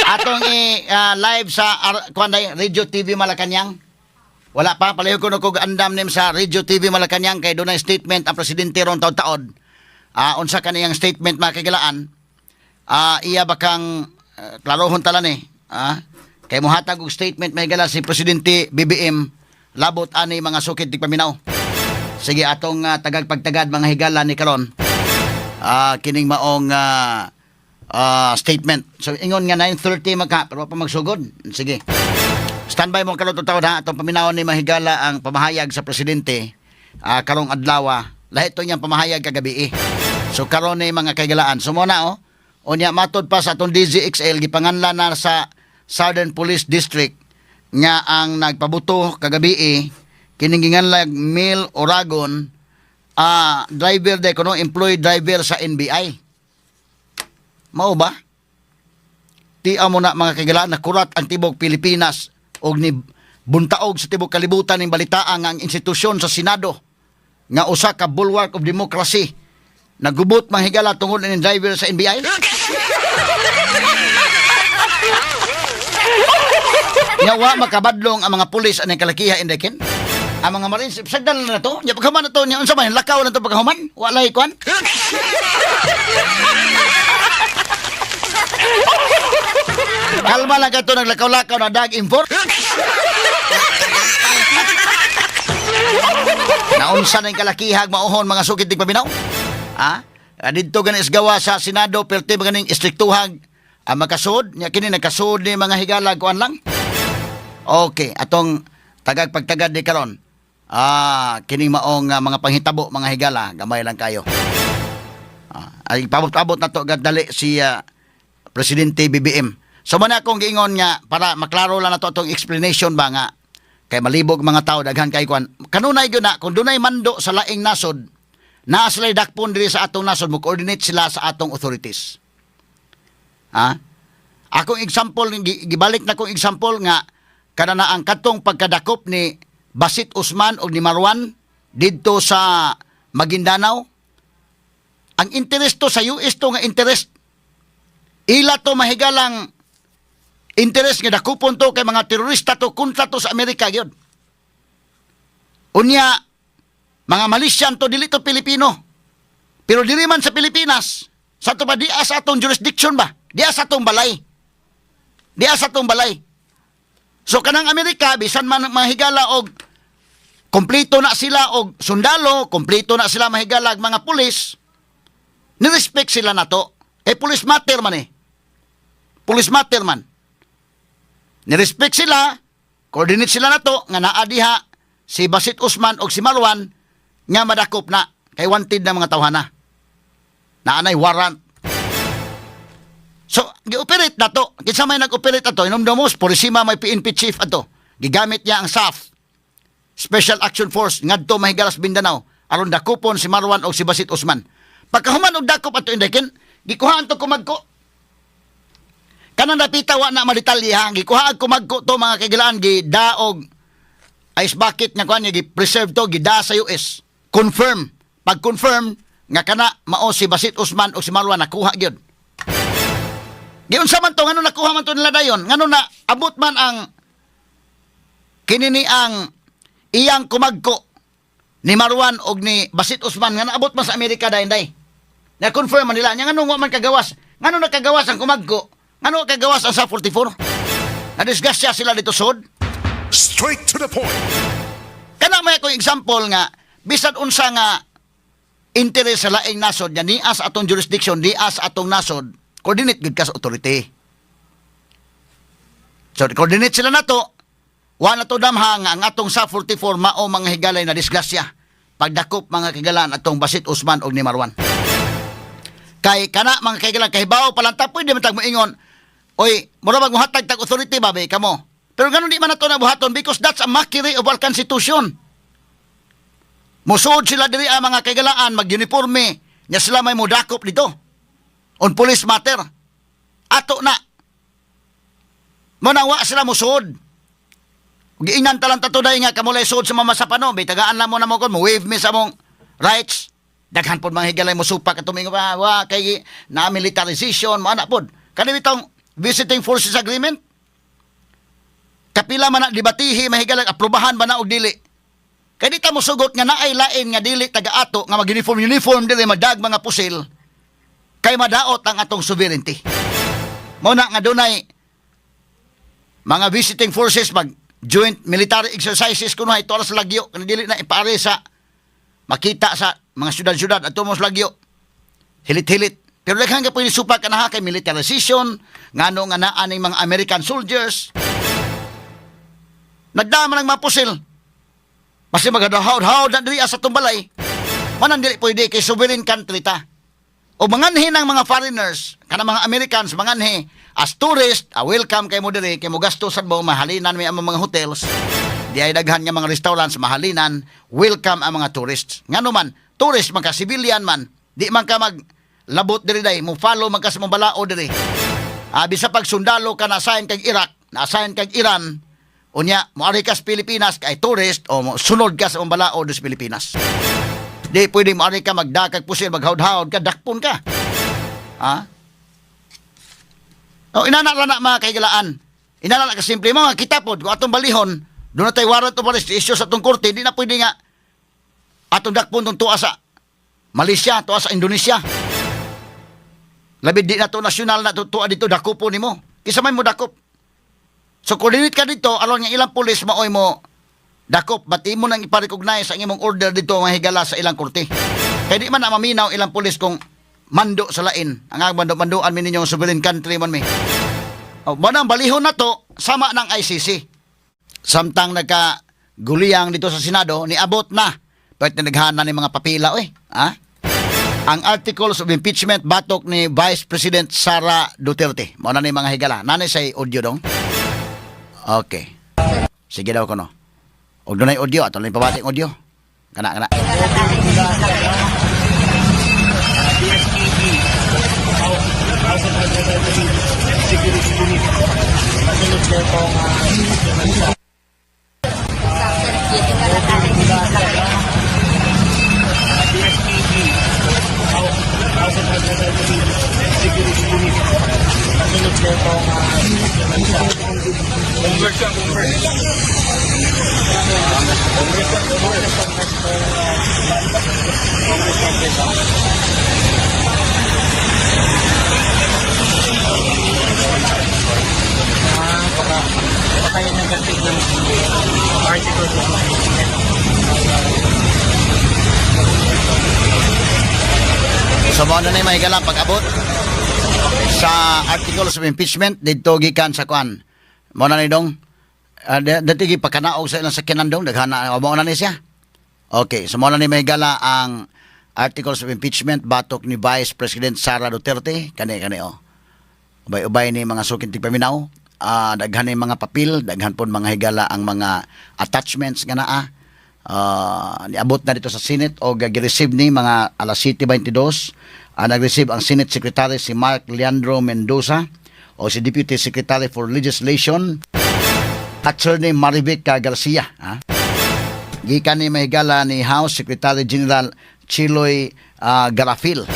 Atong i live sa kuan day, Radio TV Malacañang. Wala pa palayo ko kog andam nim sa Radio TV Malacañang kay dunay statement ang presidente ron taod-taod. Ah, unsa kaniyang statement mga kagilaan? Ah, iya ba kang klarohon tala ni? Ah, kay mohatag og statement may gala si presidente BBM labot ani mga sukid tigpaminaw. Sige atong tagag pagtagad mga higala ni karon. Ah, kining maong statement. So ingon nga 9:30 magka pero wa pa magsugod. Sige. Standby mo karon taon ha atong paminawon ni Mahigala ang pamahayag sa presidente karong adlaw. Lahi to niyang pamahayag kagabi eh. So karon ni, mga kaigalaan. So mo na oh. Unya matod pa sa atong DZXL, gipanganlan na sa Southern Police District nga ang nagpabuto kagabi eh, kining ginganlag Mel Oragon, driver de kuno, employee driver sa NBI. Mao ba? Tia mo na, mga kaigalaan, nakurat ang tibok Pilipinas og ni buntaog sa tibok kalibutan ning balitaan nga ang institusyon sa Senado nga usa ka bulwark of democracy nagubot, mga higala, tungod ning driver sa NBI. Nya wa makabadlong ang mga pulis aning kalakiha, indekin. Ang mga Marines sagdan na to. Nya pagkahuman na to nya, unsa man lakaw na to pagkahuman? Walay kuan. Kalma lang kato, naglakaw-lakaw na dag import. Naunsa na yung kalakihag mauhon, mga sukit tig paminaw? Ha? Ah, didto gani gawa sa Senado, perti ba ganing istriktuhag ang makasud nya kini nagkasud ni, mga higala, kuan lang. Okay, atong tagag pagtagad ni karon. Kining maong mga panghitabo, mga higala, gamay lang kayo. Ay pabot-abot na to dali si Presidente BBM. So man akong giingon nga para maklaro lang nato atong explanation ba nga kay malibog mga tao, daghan kay kuan. Kanunay gyud na kung dunay mando sa laing nasod, naa sila'y dakpon diri sa atong nasod, mo coordinate sila sa atong authorities. Ha? Akong example, gibalik na kong example nga kada na ang katong pagkadakop ni Basit Usman og ni Marwan didto sa Maguindanao. Ang interest to sa US to nga interest ila to mahigalang interest nga dakupon to kay mga terorista to, kontra to sa Amerika gyud. Unya mga Malaysian to, dili to Pilipino. Pero dili man sa Pilipinas, sa to ba diya sa atong jurisdiction ba? Diya sa atong balay. Diya sa atong balay. So kanang Amerika, bisan man mahigala og kompleto na sila og sundalo, kompleto na sila mahigala og mga pulis, ni-respect sila na to. Eh police matter man eh. Police matter man. Ni-respect sila, coordinate sila na to, nga naa diha si Basit Usman og si Marwan nga madakop na kay wanted na mga tawhana. Naanay warrant. So, gi-operate na to. Kinsa may nag-operate ato? Inomdomos, Purisima may PNP chief ato. Gigamit niya ang SAF, Special Action Force, ngadto mahigalas Mindanao aron dakupon si Marwan o si Basit Usman. Pagkahuman og dakop ato, indekin, gikuhaan to kumagko. Kanang dapita wa na madetalye ha, gikuha ang kumagko to, mga kagilaan, gidaog ice bucket nga kuan niya, gi-preserve to, gida sa US. Confirm. Pag confirm nga kana mao si Basit Usman o si Marwan, nakuha gyud. Giunsa man to, ngano nakuha man to nila dayon? Ngano na abot man ang kini ni ang iyang kumagko ni Marwan og ni Basit Usman nga naabot man sa Amerika dayon day? Na-confirm man nila. Nya ngano wa man kagawas? Ngano nakagawas ang kumagko? Ngano kagawas ang sa 44? Na-disgrasya sila dito sod. Straight to the point. Kana may akong example nga bisan unsa nga interes sa laing nasod nga niya sa atong jurisdiction, niya sa atong nasod, coordinate gud ka sa authority. So coordinate sila nato. Wa na to damha nga ang atong sa 44 mao, mga higalay, na disgrasya pagdakop, mga kagalan, atong Basit Usman og ni Marwan. Kay kana, mga kaigalan, kahibaw pa lang ta, pwede man tag moingon, oy, mura bag mohatag tag authority ba be kamo. Pero ganun di man nato na buhaton because that's a mockery of our constitution. Musuod sila diri ang mga kaigalaan, mag-uniforme, nya sila may mudakop dito. On police matter. Ato na. Mo na wa sila musuod. Giingnan talang tato day nga kamulay suod sa Mamasapano, bay tagaan lang mo na mo kon, mo waive mi sa mong rights. Daghan pod mga higalay mo supak at tumingo pa wa kay na militarization mo ana pod. Kani bitong Visiting Forces Agreement. Kapila man na debatihi, mahigalag, aprobahan ba na og dili? Kay di ta mo sugot nga naay lain nga dili taga-ato nga mag-uniform uniform dili madag mga pusil kay madaot ang atong sovereignty. Mo na nga dunay mga visiting forces, mag joint military exercises kuno ito sa lagyo kanang dili na ipare sa makita sa mga syudad-syudad ato mo sa lagyo. Hilit-hilit. Pero daghan ka pwede supak kana kay militarization, ngano nga naa ning mga American soldiers. Nagdama ng mga pusil. Basta magadahawd-hawd na diri sa tumbalay. Manang dili pwede kay sovereign country ta. O manganhi ng mga foreigners, kana mga Americans, manganhi, as tourist, welcome kay mo diri, kay mo gastusan mo, mahalinan mi ang mga hotels. Di ay daghan nga mga restaurants, mahalinan, welcome ang mga tourists. Ngano man, tourist man ka, civilian man, di man ka mag labot diri day, mo follow man ka sa mong balao diri. Bisa pag sundalo ka na assign kag Iraq, na assign kag Iran, unya moari ka sa Pilipinas kay tourist o mo sunod ka sa mong balao sa Pilipinas. Di pwede moari ka magdakag pusil, maghawd-hawd ka, dakpon ka. Ha? O inana ra na, mga kahigalaan. Inana na kasimple mo nga kita pod kung atong balihon, doon na tayo warrant of arrest issue sa atong korte, di na pwede nga atong dakpon tong tuwa sa Malaysia, tuwa sa Indonesia. Labi di na to nasyonal na tuwa dito, dakupo nimo. Kisa may mo dakop. So coordinate ka dito, aron nga ilang pulis maoy mo dakop, but imo nang ipa-recognize ang imong order dito, mga higala, sa ilang korte. Kaya di man na maminaw ilang pulis kung mando sa lain. Ang ang mando-mandoan mi ninyong sovereign country man mi. O, mo nang balihon na to, sama ng ICC. Samtang nagka guliyang dito sa Senado, niabot na. Pwede naghana ni mga papila, oy. Ha? Ang articles of impeachment batok ni Vice President Sara Duterte. Mao na ni, mga higala. Nanay say audio dong. Okay. Sige daw kono. Og dunay audio ato lang pabati ang audio. Kana kana. So mao na ni, mga higala, pag-abot sa articles of impeachment didto gikan sa kuan. Mao na ni dong. Dito gipakanaog sa ilang sakyanan dong, daghana mao na ni siya. Okay, so mao na ni, mga higala, ang articles of impeachment batok ni Vice President Sara Duterte kani kani oh. Ubay-ubay ni, mga suking tigpaminaw. Daghan ni mga papel, daghan pod, mga higala, ang mga attachments nga naa. Niabot na dito sa Senate o gi-receive ni mga alas 7:22. Nag-receive ang Senate Secretary si Mark Leandro Mendoza o si Deputy Secretary for Legislation Attorney Marivic Garcia. Ha? Gikan ni, mahigala, ni House Secretary General Chiloy Garafil.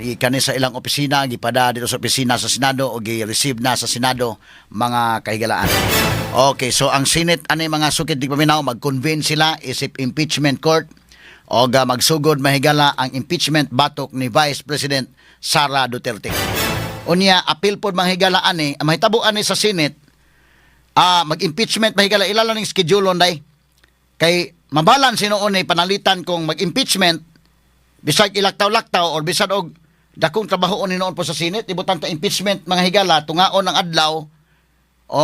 Gikan ni sa ilang opisina, gipada dito sa opisina sa Senado o gi-receive na sa Senado, mga kahigalaan. Okay, so ang Senate ani, mga sukit tigpaminaw, mag-convene sila isip impeachment court o magsugod, mahigala, ang impeachment batok ni Vice President Sara Duterte. Unya, apil pod, mga higala, ani, ang mahitabo ani sa Senate, mag-impeachment, mahigala, ila lang ning schedule day. Kay mabalan sinuon ni panalitan kung mag-impeachment bisag ilaktaw-laktaw or bisag og dakong trabaho ni noon po sa Senate, ibutan ta impeachment, mga higala, tungaon ang adlaw o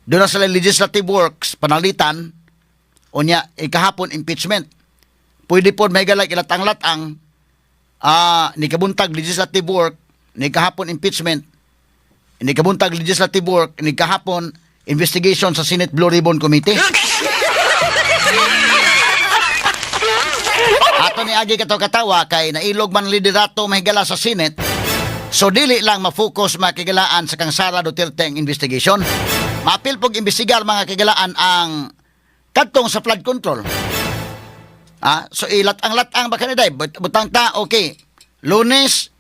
doon na sila legislative works panalitan, unya ikahapon impeachment. Pwede po, mga higala, ilatang-latang ni kabuntag legislative work, ni kahapon impeachment, ni kabuntag legislative work, ni kahapon investigation sa Senate Blue Ribbon Committee. Ato ni agi kato katawa kay nailog man liderato, mahigala, sa Senate. So dili lang ma-focus, mga kahigalaan, sa kang Sara Duterte ang investigation. Maapil pog imbestigar, mga kahigalaan, ang kadtong sa flood control. So ilat ang lat-ang ba kaniday? Butang ta, okay. Lunes,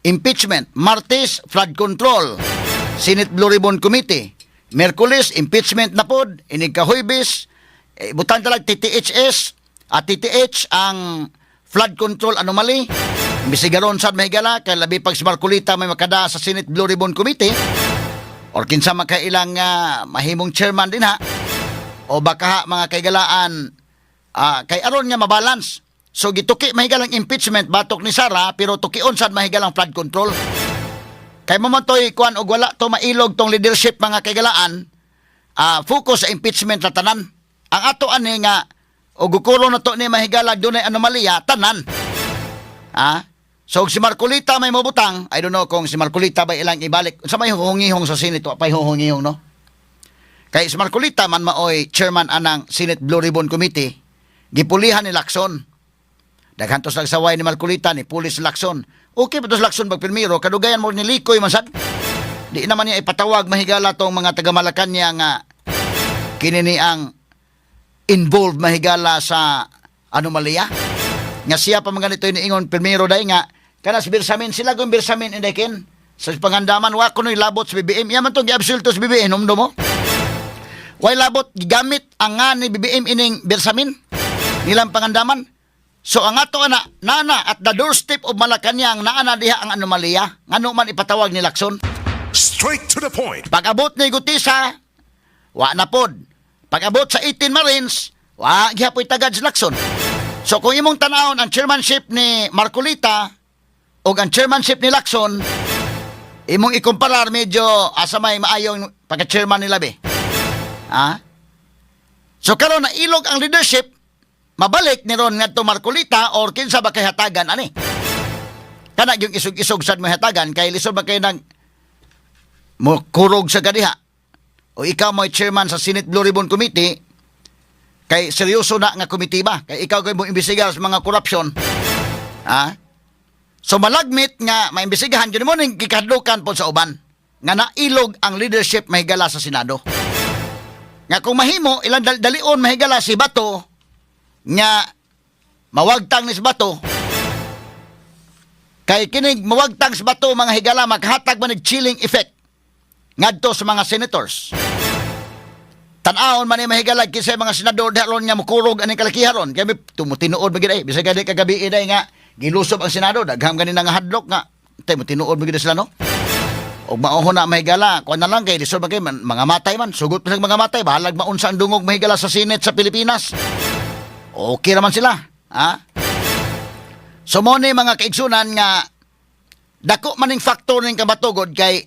impeachment. Martes, flood control. Senate Blue Ribbon Committee. Miyerkules, impeachment na pod. Inig ka Huwebes, eh, butang talag TTHS at TTH ang flood control anomaly. Imbestigaron sad, mahigala, kay labi pag si Marcoleta may makada sa Senate Blue Ribbon Committee or kinsa makailang mahimong chairman din ha o baka ha, mga kaigalaan, kay aron nga mabalance. So gituki, mahigalang, impeachment batok ni Sara, pero tukion sad, mahigalang, flood control. Kay mo man to'y kuan og wala to mailog tong leadership, mga kaigalaan, focus sa impeachment na tanan. Ang ato ani nga og gukuro na to ni, mahigala, dunay anomalya tanan. So, kung si Marcolita may mobutang, I don't know kung si Marcolita ba ilang ibalik. Sa may huhungihong sa Senate, wa pa'y huhungihong, no? Kay si Marcolita man maoy chairman anang Senate Blue Ribbon Committee, gipulihan ni Lacson. Daghan tos nagsaway ni Marcolita, ni pulis Lacson. Okay pa tos Lacson pagpirmiro, kadugayan mo ni Likoy man sad. Di naman niya ipatawag mahigala tong mga taga Malacanang nga kini ni ang involved mahigala sa anomalya. Nga siya pa mga nito iniingon pirmiro dai nga kana si Bersamin, sila kung Bersamin, inday ken sa pangandaman wa kuno'y labot sa BBM. Iya man tong giabsulto sa BBM humdo mo. Way labot, gigamit ang nga ni BBM ining Bersamin nilang pangandaman. So ang ato ana nana at the doorstep of Malacanang, naa na diha ang anomalya. Ngano man ipatawag ni Lacson? Straight to the point. Pag-abot ni Guteza, wa na pod. Pag-abot sa 18 Marines, wa gihapoy tagad si Lacson. So kung imong tanawon ang chairmanship ni Marcolita o ang chairmanship ni Lacson, imong ikumparar, medyo asa may maayong pagka-chairman nila be. Ha? So karon na ilog ang leadership, mabalik ni ron ngadto Marcolita or kinsa ba kay hatagan ani. Kana yung isog-isog sad mo hatagan kay lisod ba kay nang mo kurog sa kadiha. O ikaw mo chairman sa Senate Blue Ribbon Committee, kay seryoso na nga committee ba kay ikaw kay mo imbestigar sa mga korupsyon, ha? So malagmit nga maimbestigahan jud mo ning gikahadlukan po sa uban nga nailog ang leadership mahigala sa Senado, nga kung mahimo ilang dalion mahigala si Bato nga mawagtang ni si Bato, kay kinig mawagtang si Bato, mga higala, maghatag man og chilling effect ngadto sa mga senators. Tan-awon man ni mahigala kinsa mga senador diha ron nga mukurog aning kalakiha ron kay may tumutinuod man gid ay bisag gani kagabi day nga gilusob ang Senado, daghang gani nga hadlok nga tay mutinuod man gid sila, no? Og mao na, mahigala, kuan na lang kay lisod man kay man, mga matay man, sugot pa sa mga matay, bahalag maunsa ang dungog mahigala sa Senate sa Pilipinas. Okay naman sila, ha? So mo ni, mga kaigsunan, nga dako maning factor ning kabatugod kay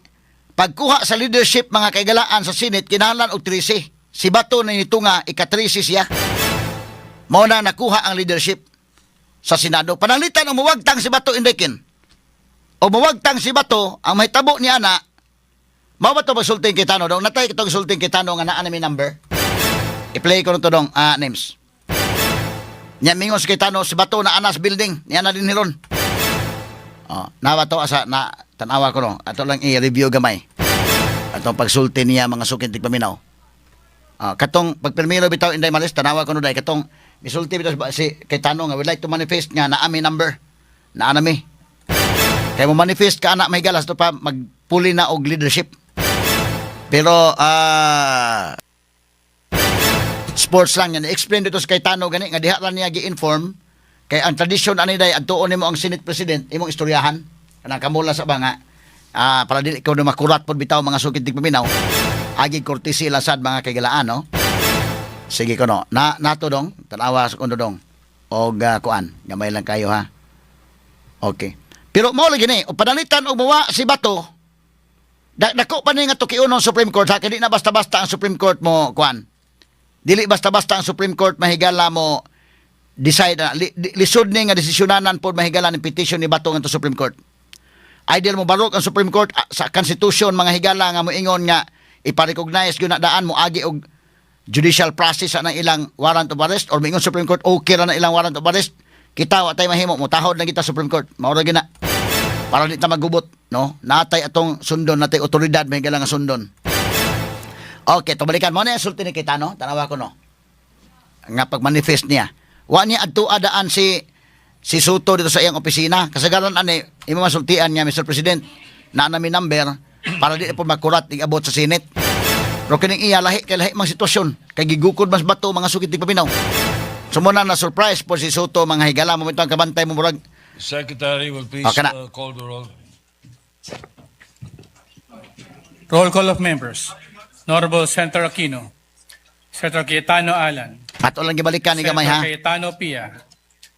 pagkuha sa leadership, mga kaigalaan, sa Senate, kinahanglan og 13. Si Bato na nito nga ika-13 siya. Mao na nakuha ang leadership sa Senado. Pananglitan og muwagtang si Bato, Indekin. O muwagtang si Bato, ang mahitabo ni ana, mao ba ito pagsulting Cayetano dong? Natay kitong sulting Cayetano nga naa na mi number. I-play ko to dong, names. Nya mingon si Cayetano, si Bato na anas building, niya na din hiron. Oh, nawa to asa na tanawa ko no. Ato lang i-review gamay. Atong pagsulti niya, mga sukin tigpaminaw. Ah, katong pagpirmiro bitaw, Inday Malis, tanawa ko no dai katong misulti bitaw si Cayetano nga would like to manifest nga naa mi number. Naa na mi. Kay mo manifest ka ana mahigalas to pa magpuli na og leadership. Pero sports lang yan. Explain dito sa Cayetano gani nga diha lang niya gi-inform kay ang tradisyon ani day adtuon nimo ang Senate President imong istoryahan kanang kamula sa ba nga para dili ko na makurat pod bitaw, mga sukid tigpaminaw, agi courtesy lang sad, mga kaigalaan, no? Sige ko no na nato dong tanawa sa kuno dong og kuan gamay lang kayo, ha? Okay, pero mao lagi ni o panalitan og mawa si Bato, dako pa ni nga tukion ng Supreme Court, ha? Kay di na basta-basta ang Supreme Court mo kuan. Dili basta-basta ang Supreme Court mahigala mo decide na lisod ni nga desisyonanan pod mahigala ng petition ni Bato ngadto Supreme Court. Ideal mo barok ang Supreme Court sa Constitution, mga higala, nga moingon nga ipa-recognize gyud na daan mo agi og judicial process sa nang ilang warrant of arrest or moingon Supreme Court okay ra na ilang warrant of arrest, kita wa tay mahimo, mo tahod na kita Supreme Court. Mao ra gyud na para di ta magubot, no? Natay atong sundon, natay otoridad, may nga sundon. Okay, to balikan mo na yung sulti ni Cayetano, tanawa ko no. Nga pag-manifest niya. Wa niya adto daan si Sotto dito sa iyang opisina. Kasagaran ani imo masultian niya, "Mr. President, na nami number," para di na po makurat abot sa Senate. Pero kining iya lahi kay lahi mang sitwasyon kay gigukod mas Bato, mga sukit di paminaw. So mo na surprise po si Sotto, mga higala, mo ang kabantay mo murag Secretary will please Oh, kana. Call the roll. Roll call of members. Honorable Senator Aquino. Senator Cayetano Alan. Ato lang gibalikan ni gamay, Senator ha. Cayetano Pia.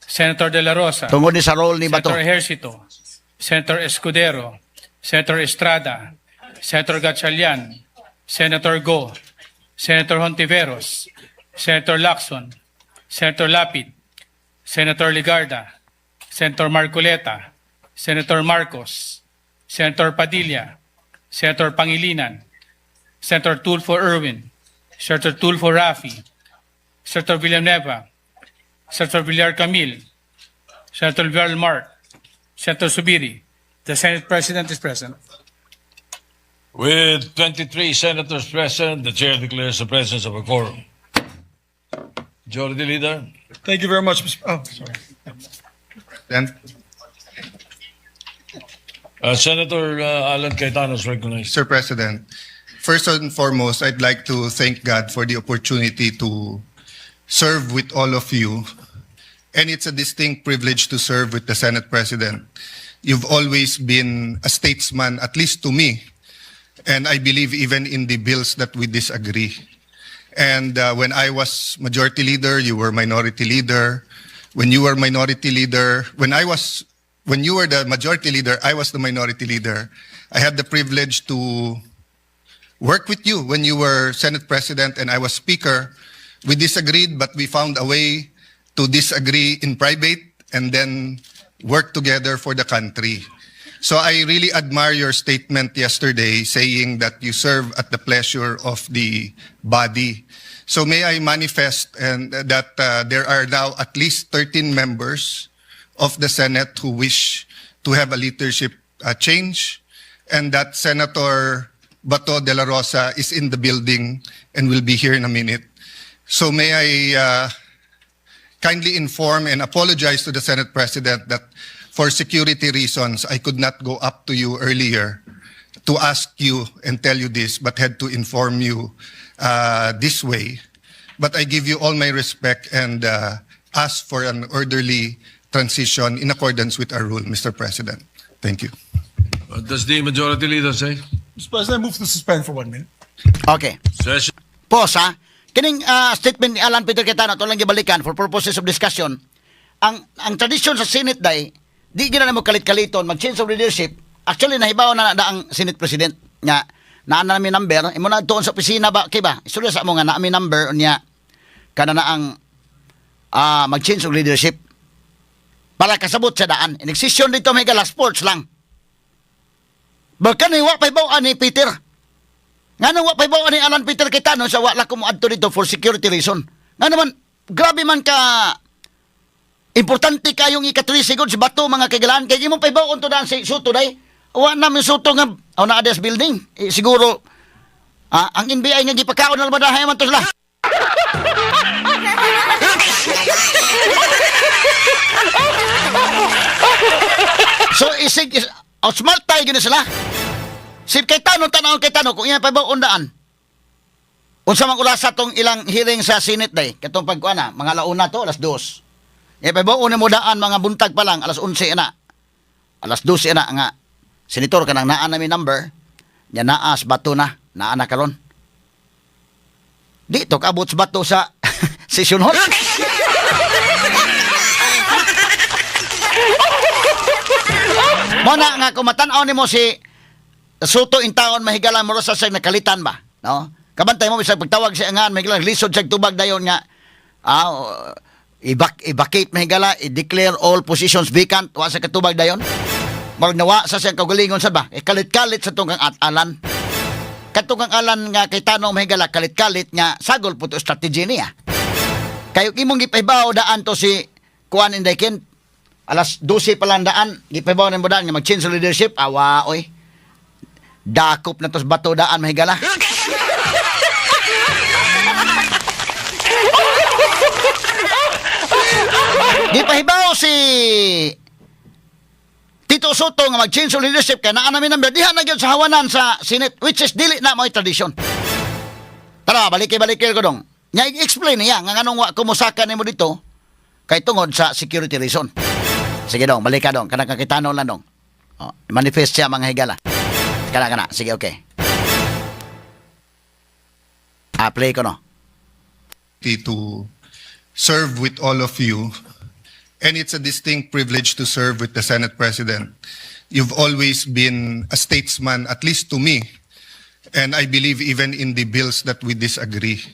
Senator De La Rosa. Tungod ni sa role ni Bato. Senator Ejercito. Senator Escudero. Senator Estrada. Senator Gatchalian. Senator Go. Senator Hontiveros. Senator Lacson. Senator Lapid. Senator Legarda. Senator Marcoleta. Senator Marcos, Senator Padilla, Senator Pangilinan, Senator Tulfo Erwin, Senator Tulfo Rafi, Senator Villanueva, Senator Villar Camille, Senator Villar Mark, Senator Zubiri. The Senate President is present. With 23 senators present, the chair declares the presence of a quorum. Majority Leader. Thank you very much, Mr. Oh, sorry. Then, Senator Alan Cayetano is recognized. Sir President, first and foremost, I'd like to thank God for the opportunity to serve with all of you. And it's a distinct privilege to serve with the Senate President. You've always been a statesman, at least to me, and I believe even in the bills that we disagree. And when I was majority leader, you were minority leader. When you were minority leader, when you were the majority leader, I was the minority leader. I had the privilege to work with you when you were Senate President and I was Speaker. We disagreed, but we found a way to disagree in private and then work together for the country. So I really admire your statement yesterday saying that you serve at the pleasure of the body. So may I manifest and that there are now at least 13 members of the Senate who wish to have a leadership change and that Senator Bato de la Rosa is in the building and will be here in a minute. So may I kindly inform and apologize to the Senate President that for security reasons, I could not go up to you earlier to ask you and tell you this, but had to inform you this way. But I give you all my respect and ask for an orderly transition in accordance with our rule, Mr. President. Thank you. What does the Majority Leader say? Mr. President, I move to suspend for one minute. Okay. Session Pause ha. Kining statement ni Alan Peter Cayetano ato lang gibalikan for purposes of discussion. Ang tradisyon sa Senate day, di gina mo kalit-kaliton mag-change of leadership. Actually, nahibaw na na ang Senate President nga naa na mi number imo na tuon sa opisina ba kay ba istorya sa mo nga naa mi number, unya kana na ang mag-change of leadership para kasabot sa daan. In session dito may gala sports lang. Baka ni wa pa ni Peter. Nga wa pa ni Alan Peter Cayetano sa wala ko moadto dito for security reason. Nga naman, grabe man ka importante kayong ika-3 sigod si Bato, mga kaigalaan, kay imong pahibaw to daan si Sotto day. Wa na mi Sotto nga o naa des building. Eh, siguro ang NBI nga gipakaon na madahay man to sila. So isig is, outsmart tayo gini sila. Si Cayetano, tan-awon Cayetano kung iya pa daan. Unsa man orasa tong ilang hearing sa Senate day katong pagkuan na mga launa to, alas 2. E pa mo daan mga buntag pa lang, alas 11 na. Alas 12 na nga senator, kanang naa na mi number nya, naas Bato na, naa na karon. Di to kaabot sa Bato sa session hall. Mo na nga kung matan-aw nimo si Sotto in taon, mahigala mo sa siya nakalitan ba, no? Kabantay mo bisag pagtawag siya nga mahigala lisod siya tubag dayon nga i-vacate mahigala, i-declare all positions vacant, wa sa katubag dayon. Marag nawa sa siyang kaugalingon sa ba? E kalit-kalit sa tungkang at Alan. Katong kang Alan nga Cayetano mahigala kalit-kalit nga sagol po to strategy niya. Kayo imong gipahibaw daan to si Kuan Inday Ken, alas 12 pa lang daan, gipahibaw nimo daan nga mag-change sa leadership, awa oy. Dakop na to sa Bato daan mahigala. Gipahibaw si Tito Sotto nga mag-change of leadership kay naa namin number diha na gyud sa hawanan sa Senate, which is dili na mo'y tradisyon. Tara, baliki-baliki ko dong. Nya i-explain niya nga nganong wa ko mosaka nimo dito kay tungod sa security reason. Sige dong, balik ka dong, kanang Cayetano lang dong. Oh, manifest siya, mga higala. Kana kana, sige, okay. Ah, play ko no. To serve with all of you. And it's a distinct privilege to serve with the Senate President. You've always been a statesman, at least to me. And I believe even in the bills that we disagree.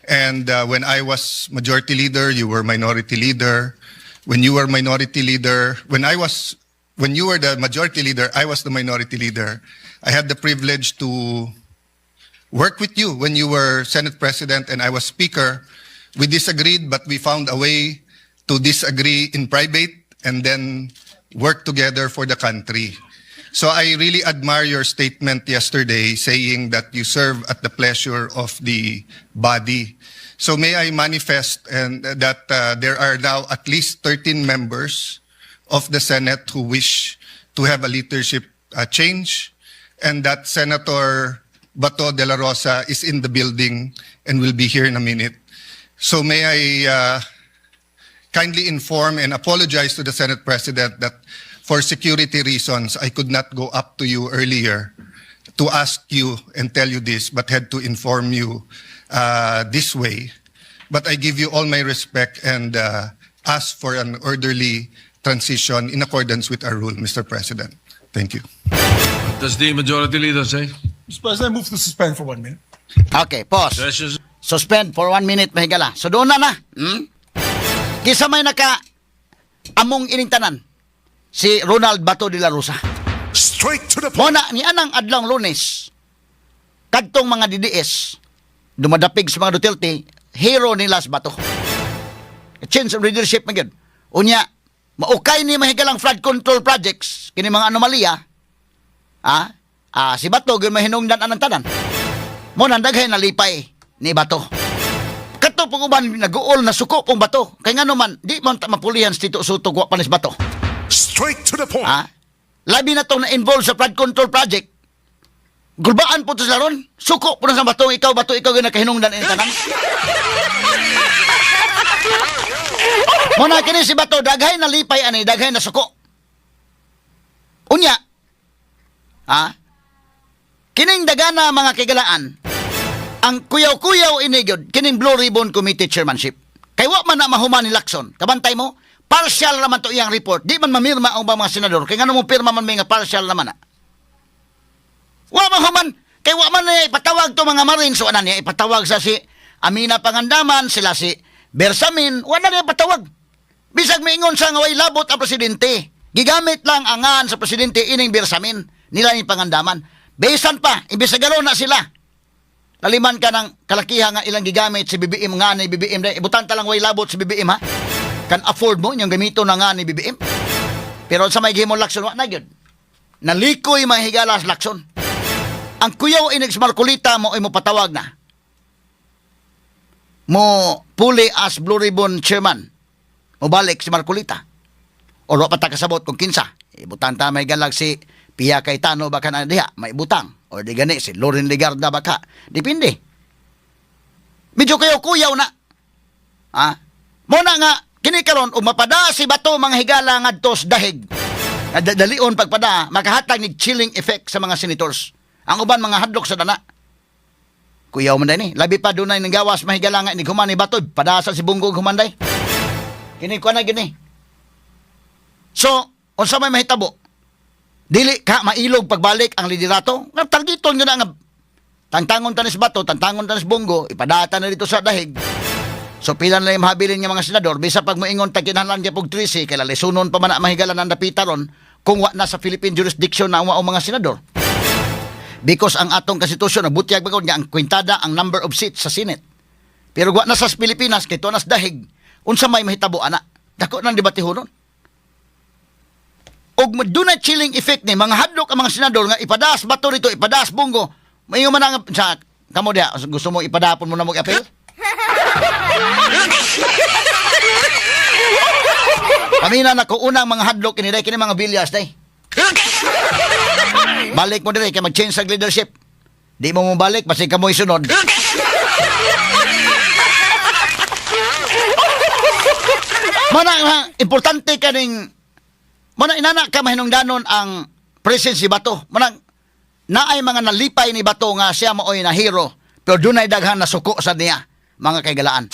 And when I was majority leader, you were minority leader. When you were minority leader, when I was, when you were the majority leader, I was the minority leader. When you were the majority leader, I was the minority leader. I had the privilege to work with you when you were Senate President and I was Speaker. We disagreed, but we found a way to disagree in private and then work together for the country. So I really admire your statement yesterday saying that you serve at the pleasure of the body. So may I manifest and that there are now at least 13 members of the Senate who wish to have a leadership change and that Senator Bato de la Rosa is in the building and will be here in a minute. So may I kindly inform and apologize to the Senate President that for security reasons, I could not go up to you earlier to ask you and tell you this, but had to inform you this way. But I give you all my respect and ask for an orderly transition in accordance with our rule, Mr. President. Thank you. What does the majority leader say? Mr. President, I move to suspend for one minute. Okay, pause. Sessions. Suspend for 1 minute, mahigala. So doon na na. Kinsa may naka among ining tanan? Si Ronald Bato de la Rosa. Straight to the point. Mo na ni anang adlawng Lunes, kadtong mga DDS dumadapig sa mga Duterte, hero nila si Bato. Change of leadership man gyud. Unya, maukay ni mahigalang flood control projects kini mga anomalya. Si Bato gyud mahinungdan anang tanan. Mo nang daghay nalipay ni Bato. Kato pong uban nag-uol na suko pong Bato. Kay ngano man di man ta mapulihan si Tito Sotto wa pa ni si Bato. Straight to the point. Ha? Labi na tong na-involve sa flood control project. Gulbaan po to sila ron. Suko po na sa Bato. Ikaw, Bato, ikaw yung nakahinungdan ang tanan. Muna kini si Bato, daghay na lipay ani, daghay na suko. Unya, ha? Kining dagana, mga kigalaan, ang kuyaw-kuyaw inigod, kining Blue Ribbon Committee chairmanship. Kay wa man na mahuman ni Lacson. Kabantay mo, partial naman to iyang report. Di man mamirma ang ubang mga senador. Kay ngano mo pirma man may nga partial naman na. Wa man human. Kay wa man niya ipatawag to mga Marines. Wa na niya ipatawag sa si Amina Pangandaman, sila si Bersamin, wa na niya ipatawag. Bisag miingon sa nga way labot ang presidente. Gigamit lang ang ngan sa presidente ining Bersamin nila ni Pangandaman. Besan pa, imbes na sila. Laliman ka ng kalakiha nga ilang gigamit si BBM nga ni BBM dahil ibutan ta lang way labot si BBM, ha. Kan afford mo inyong gamito na nga ni BBM. Pero sa may gihimo Lacson, wa na gyud. Nalikoy mahigala sa Lacson. Ang kuyaw inig sa Marcoleta mo ay mo patawag na. Mo puli as Blue Ribbon chairman. Mobalik si Marcoleta. O wa pa ta kasabot kung kinsa. Ibutan ta may galag si Pia Cayetano baka na diha, may butang. O di gani si Loren Legarda baka. Depende. Medyo kayo kuyaw na. Ha? Mo na nga kini karon ug mapada si Bato, mga higala, ngadto sa dahig. Nga dalion pagpada makahatag ni chilling effect sa mga senators. Ang uban mga hadlok sa dana. Kuyaw man ni. Labi pa dunay nang gawas, mahigala, nga inig human ni Bato, padasa si Bunggo humanday. Kini kuan na gini. So, unsa may mahitabo? Dili ka mailog pagbalik ang liderato? Nga targeton yun na nga tangtangon tanis Bato, tangtangon tanis Bunggo, ipadata na dito sa dahig. So pila na yung mahabilin nga mga senador, bisa pag moingon tag kinahanglan gyud pog 13, kay lalisunon pa man na, mahigala, ang dapita ron kung wa na sa Philippine jurisdiction na ang mga senador. Because ang atong konstitusyon nagbutyag bagod nga ang kwintada ang number of seats sa Senate. Pero wa na sa Pilipinas kay tuwa nas dahig, unsa may mahitabo ana? Dako nang debatehonon. Og dunay chilling effect ni mga hadlok ang mga senador nga ipadas Bato rito, ipadas Bunggo. Mayo man ang sa kamo diha, gusto mo ipadapon mo na mo appeal? Pamina na ko unang mga hadlok kini day kini mga bilyas day. Balik mo dire kay mag-change sa leadership. Di mo mo balik basi kamoy sunod. Mana nga importante kaning mana inana ka mahinungdanon ang presence si Bato. Mana naay mga nalipay ni Bato nga siya maoy na hero pero dunay daghan na suko sa niya, mga kaigalaan.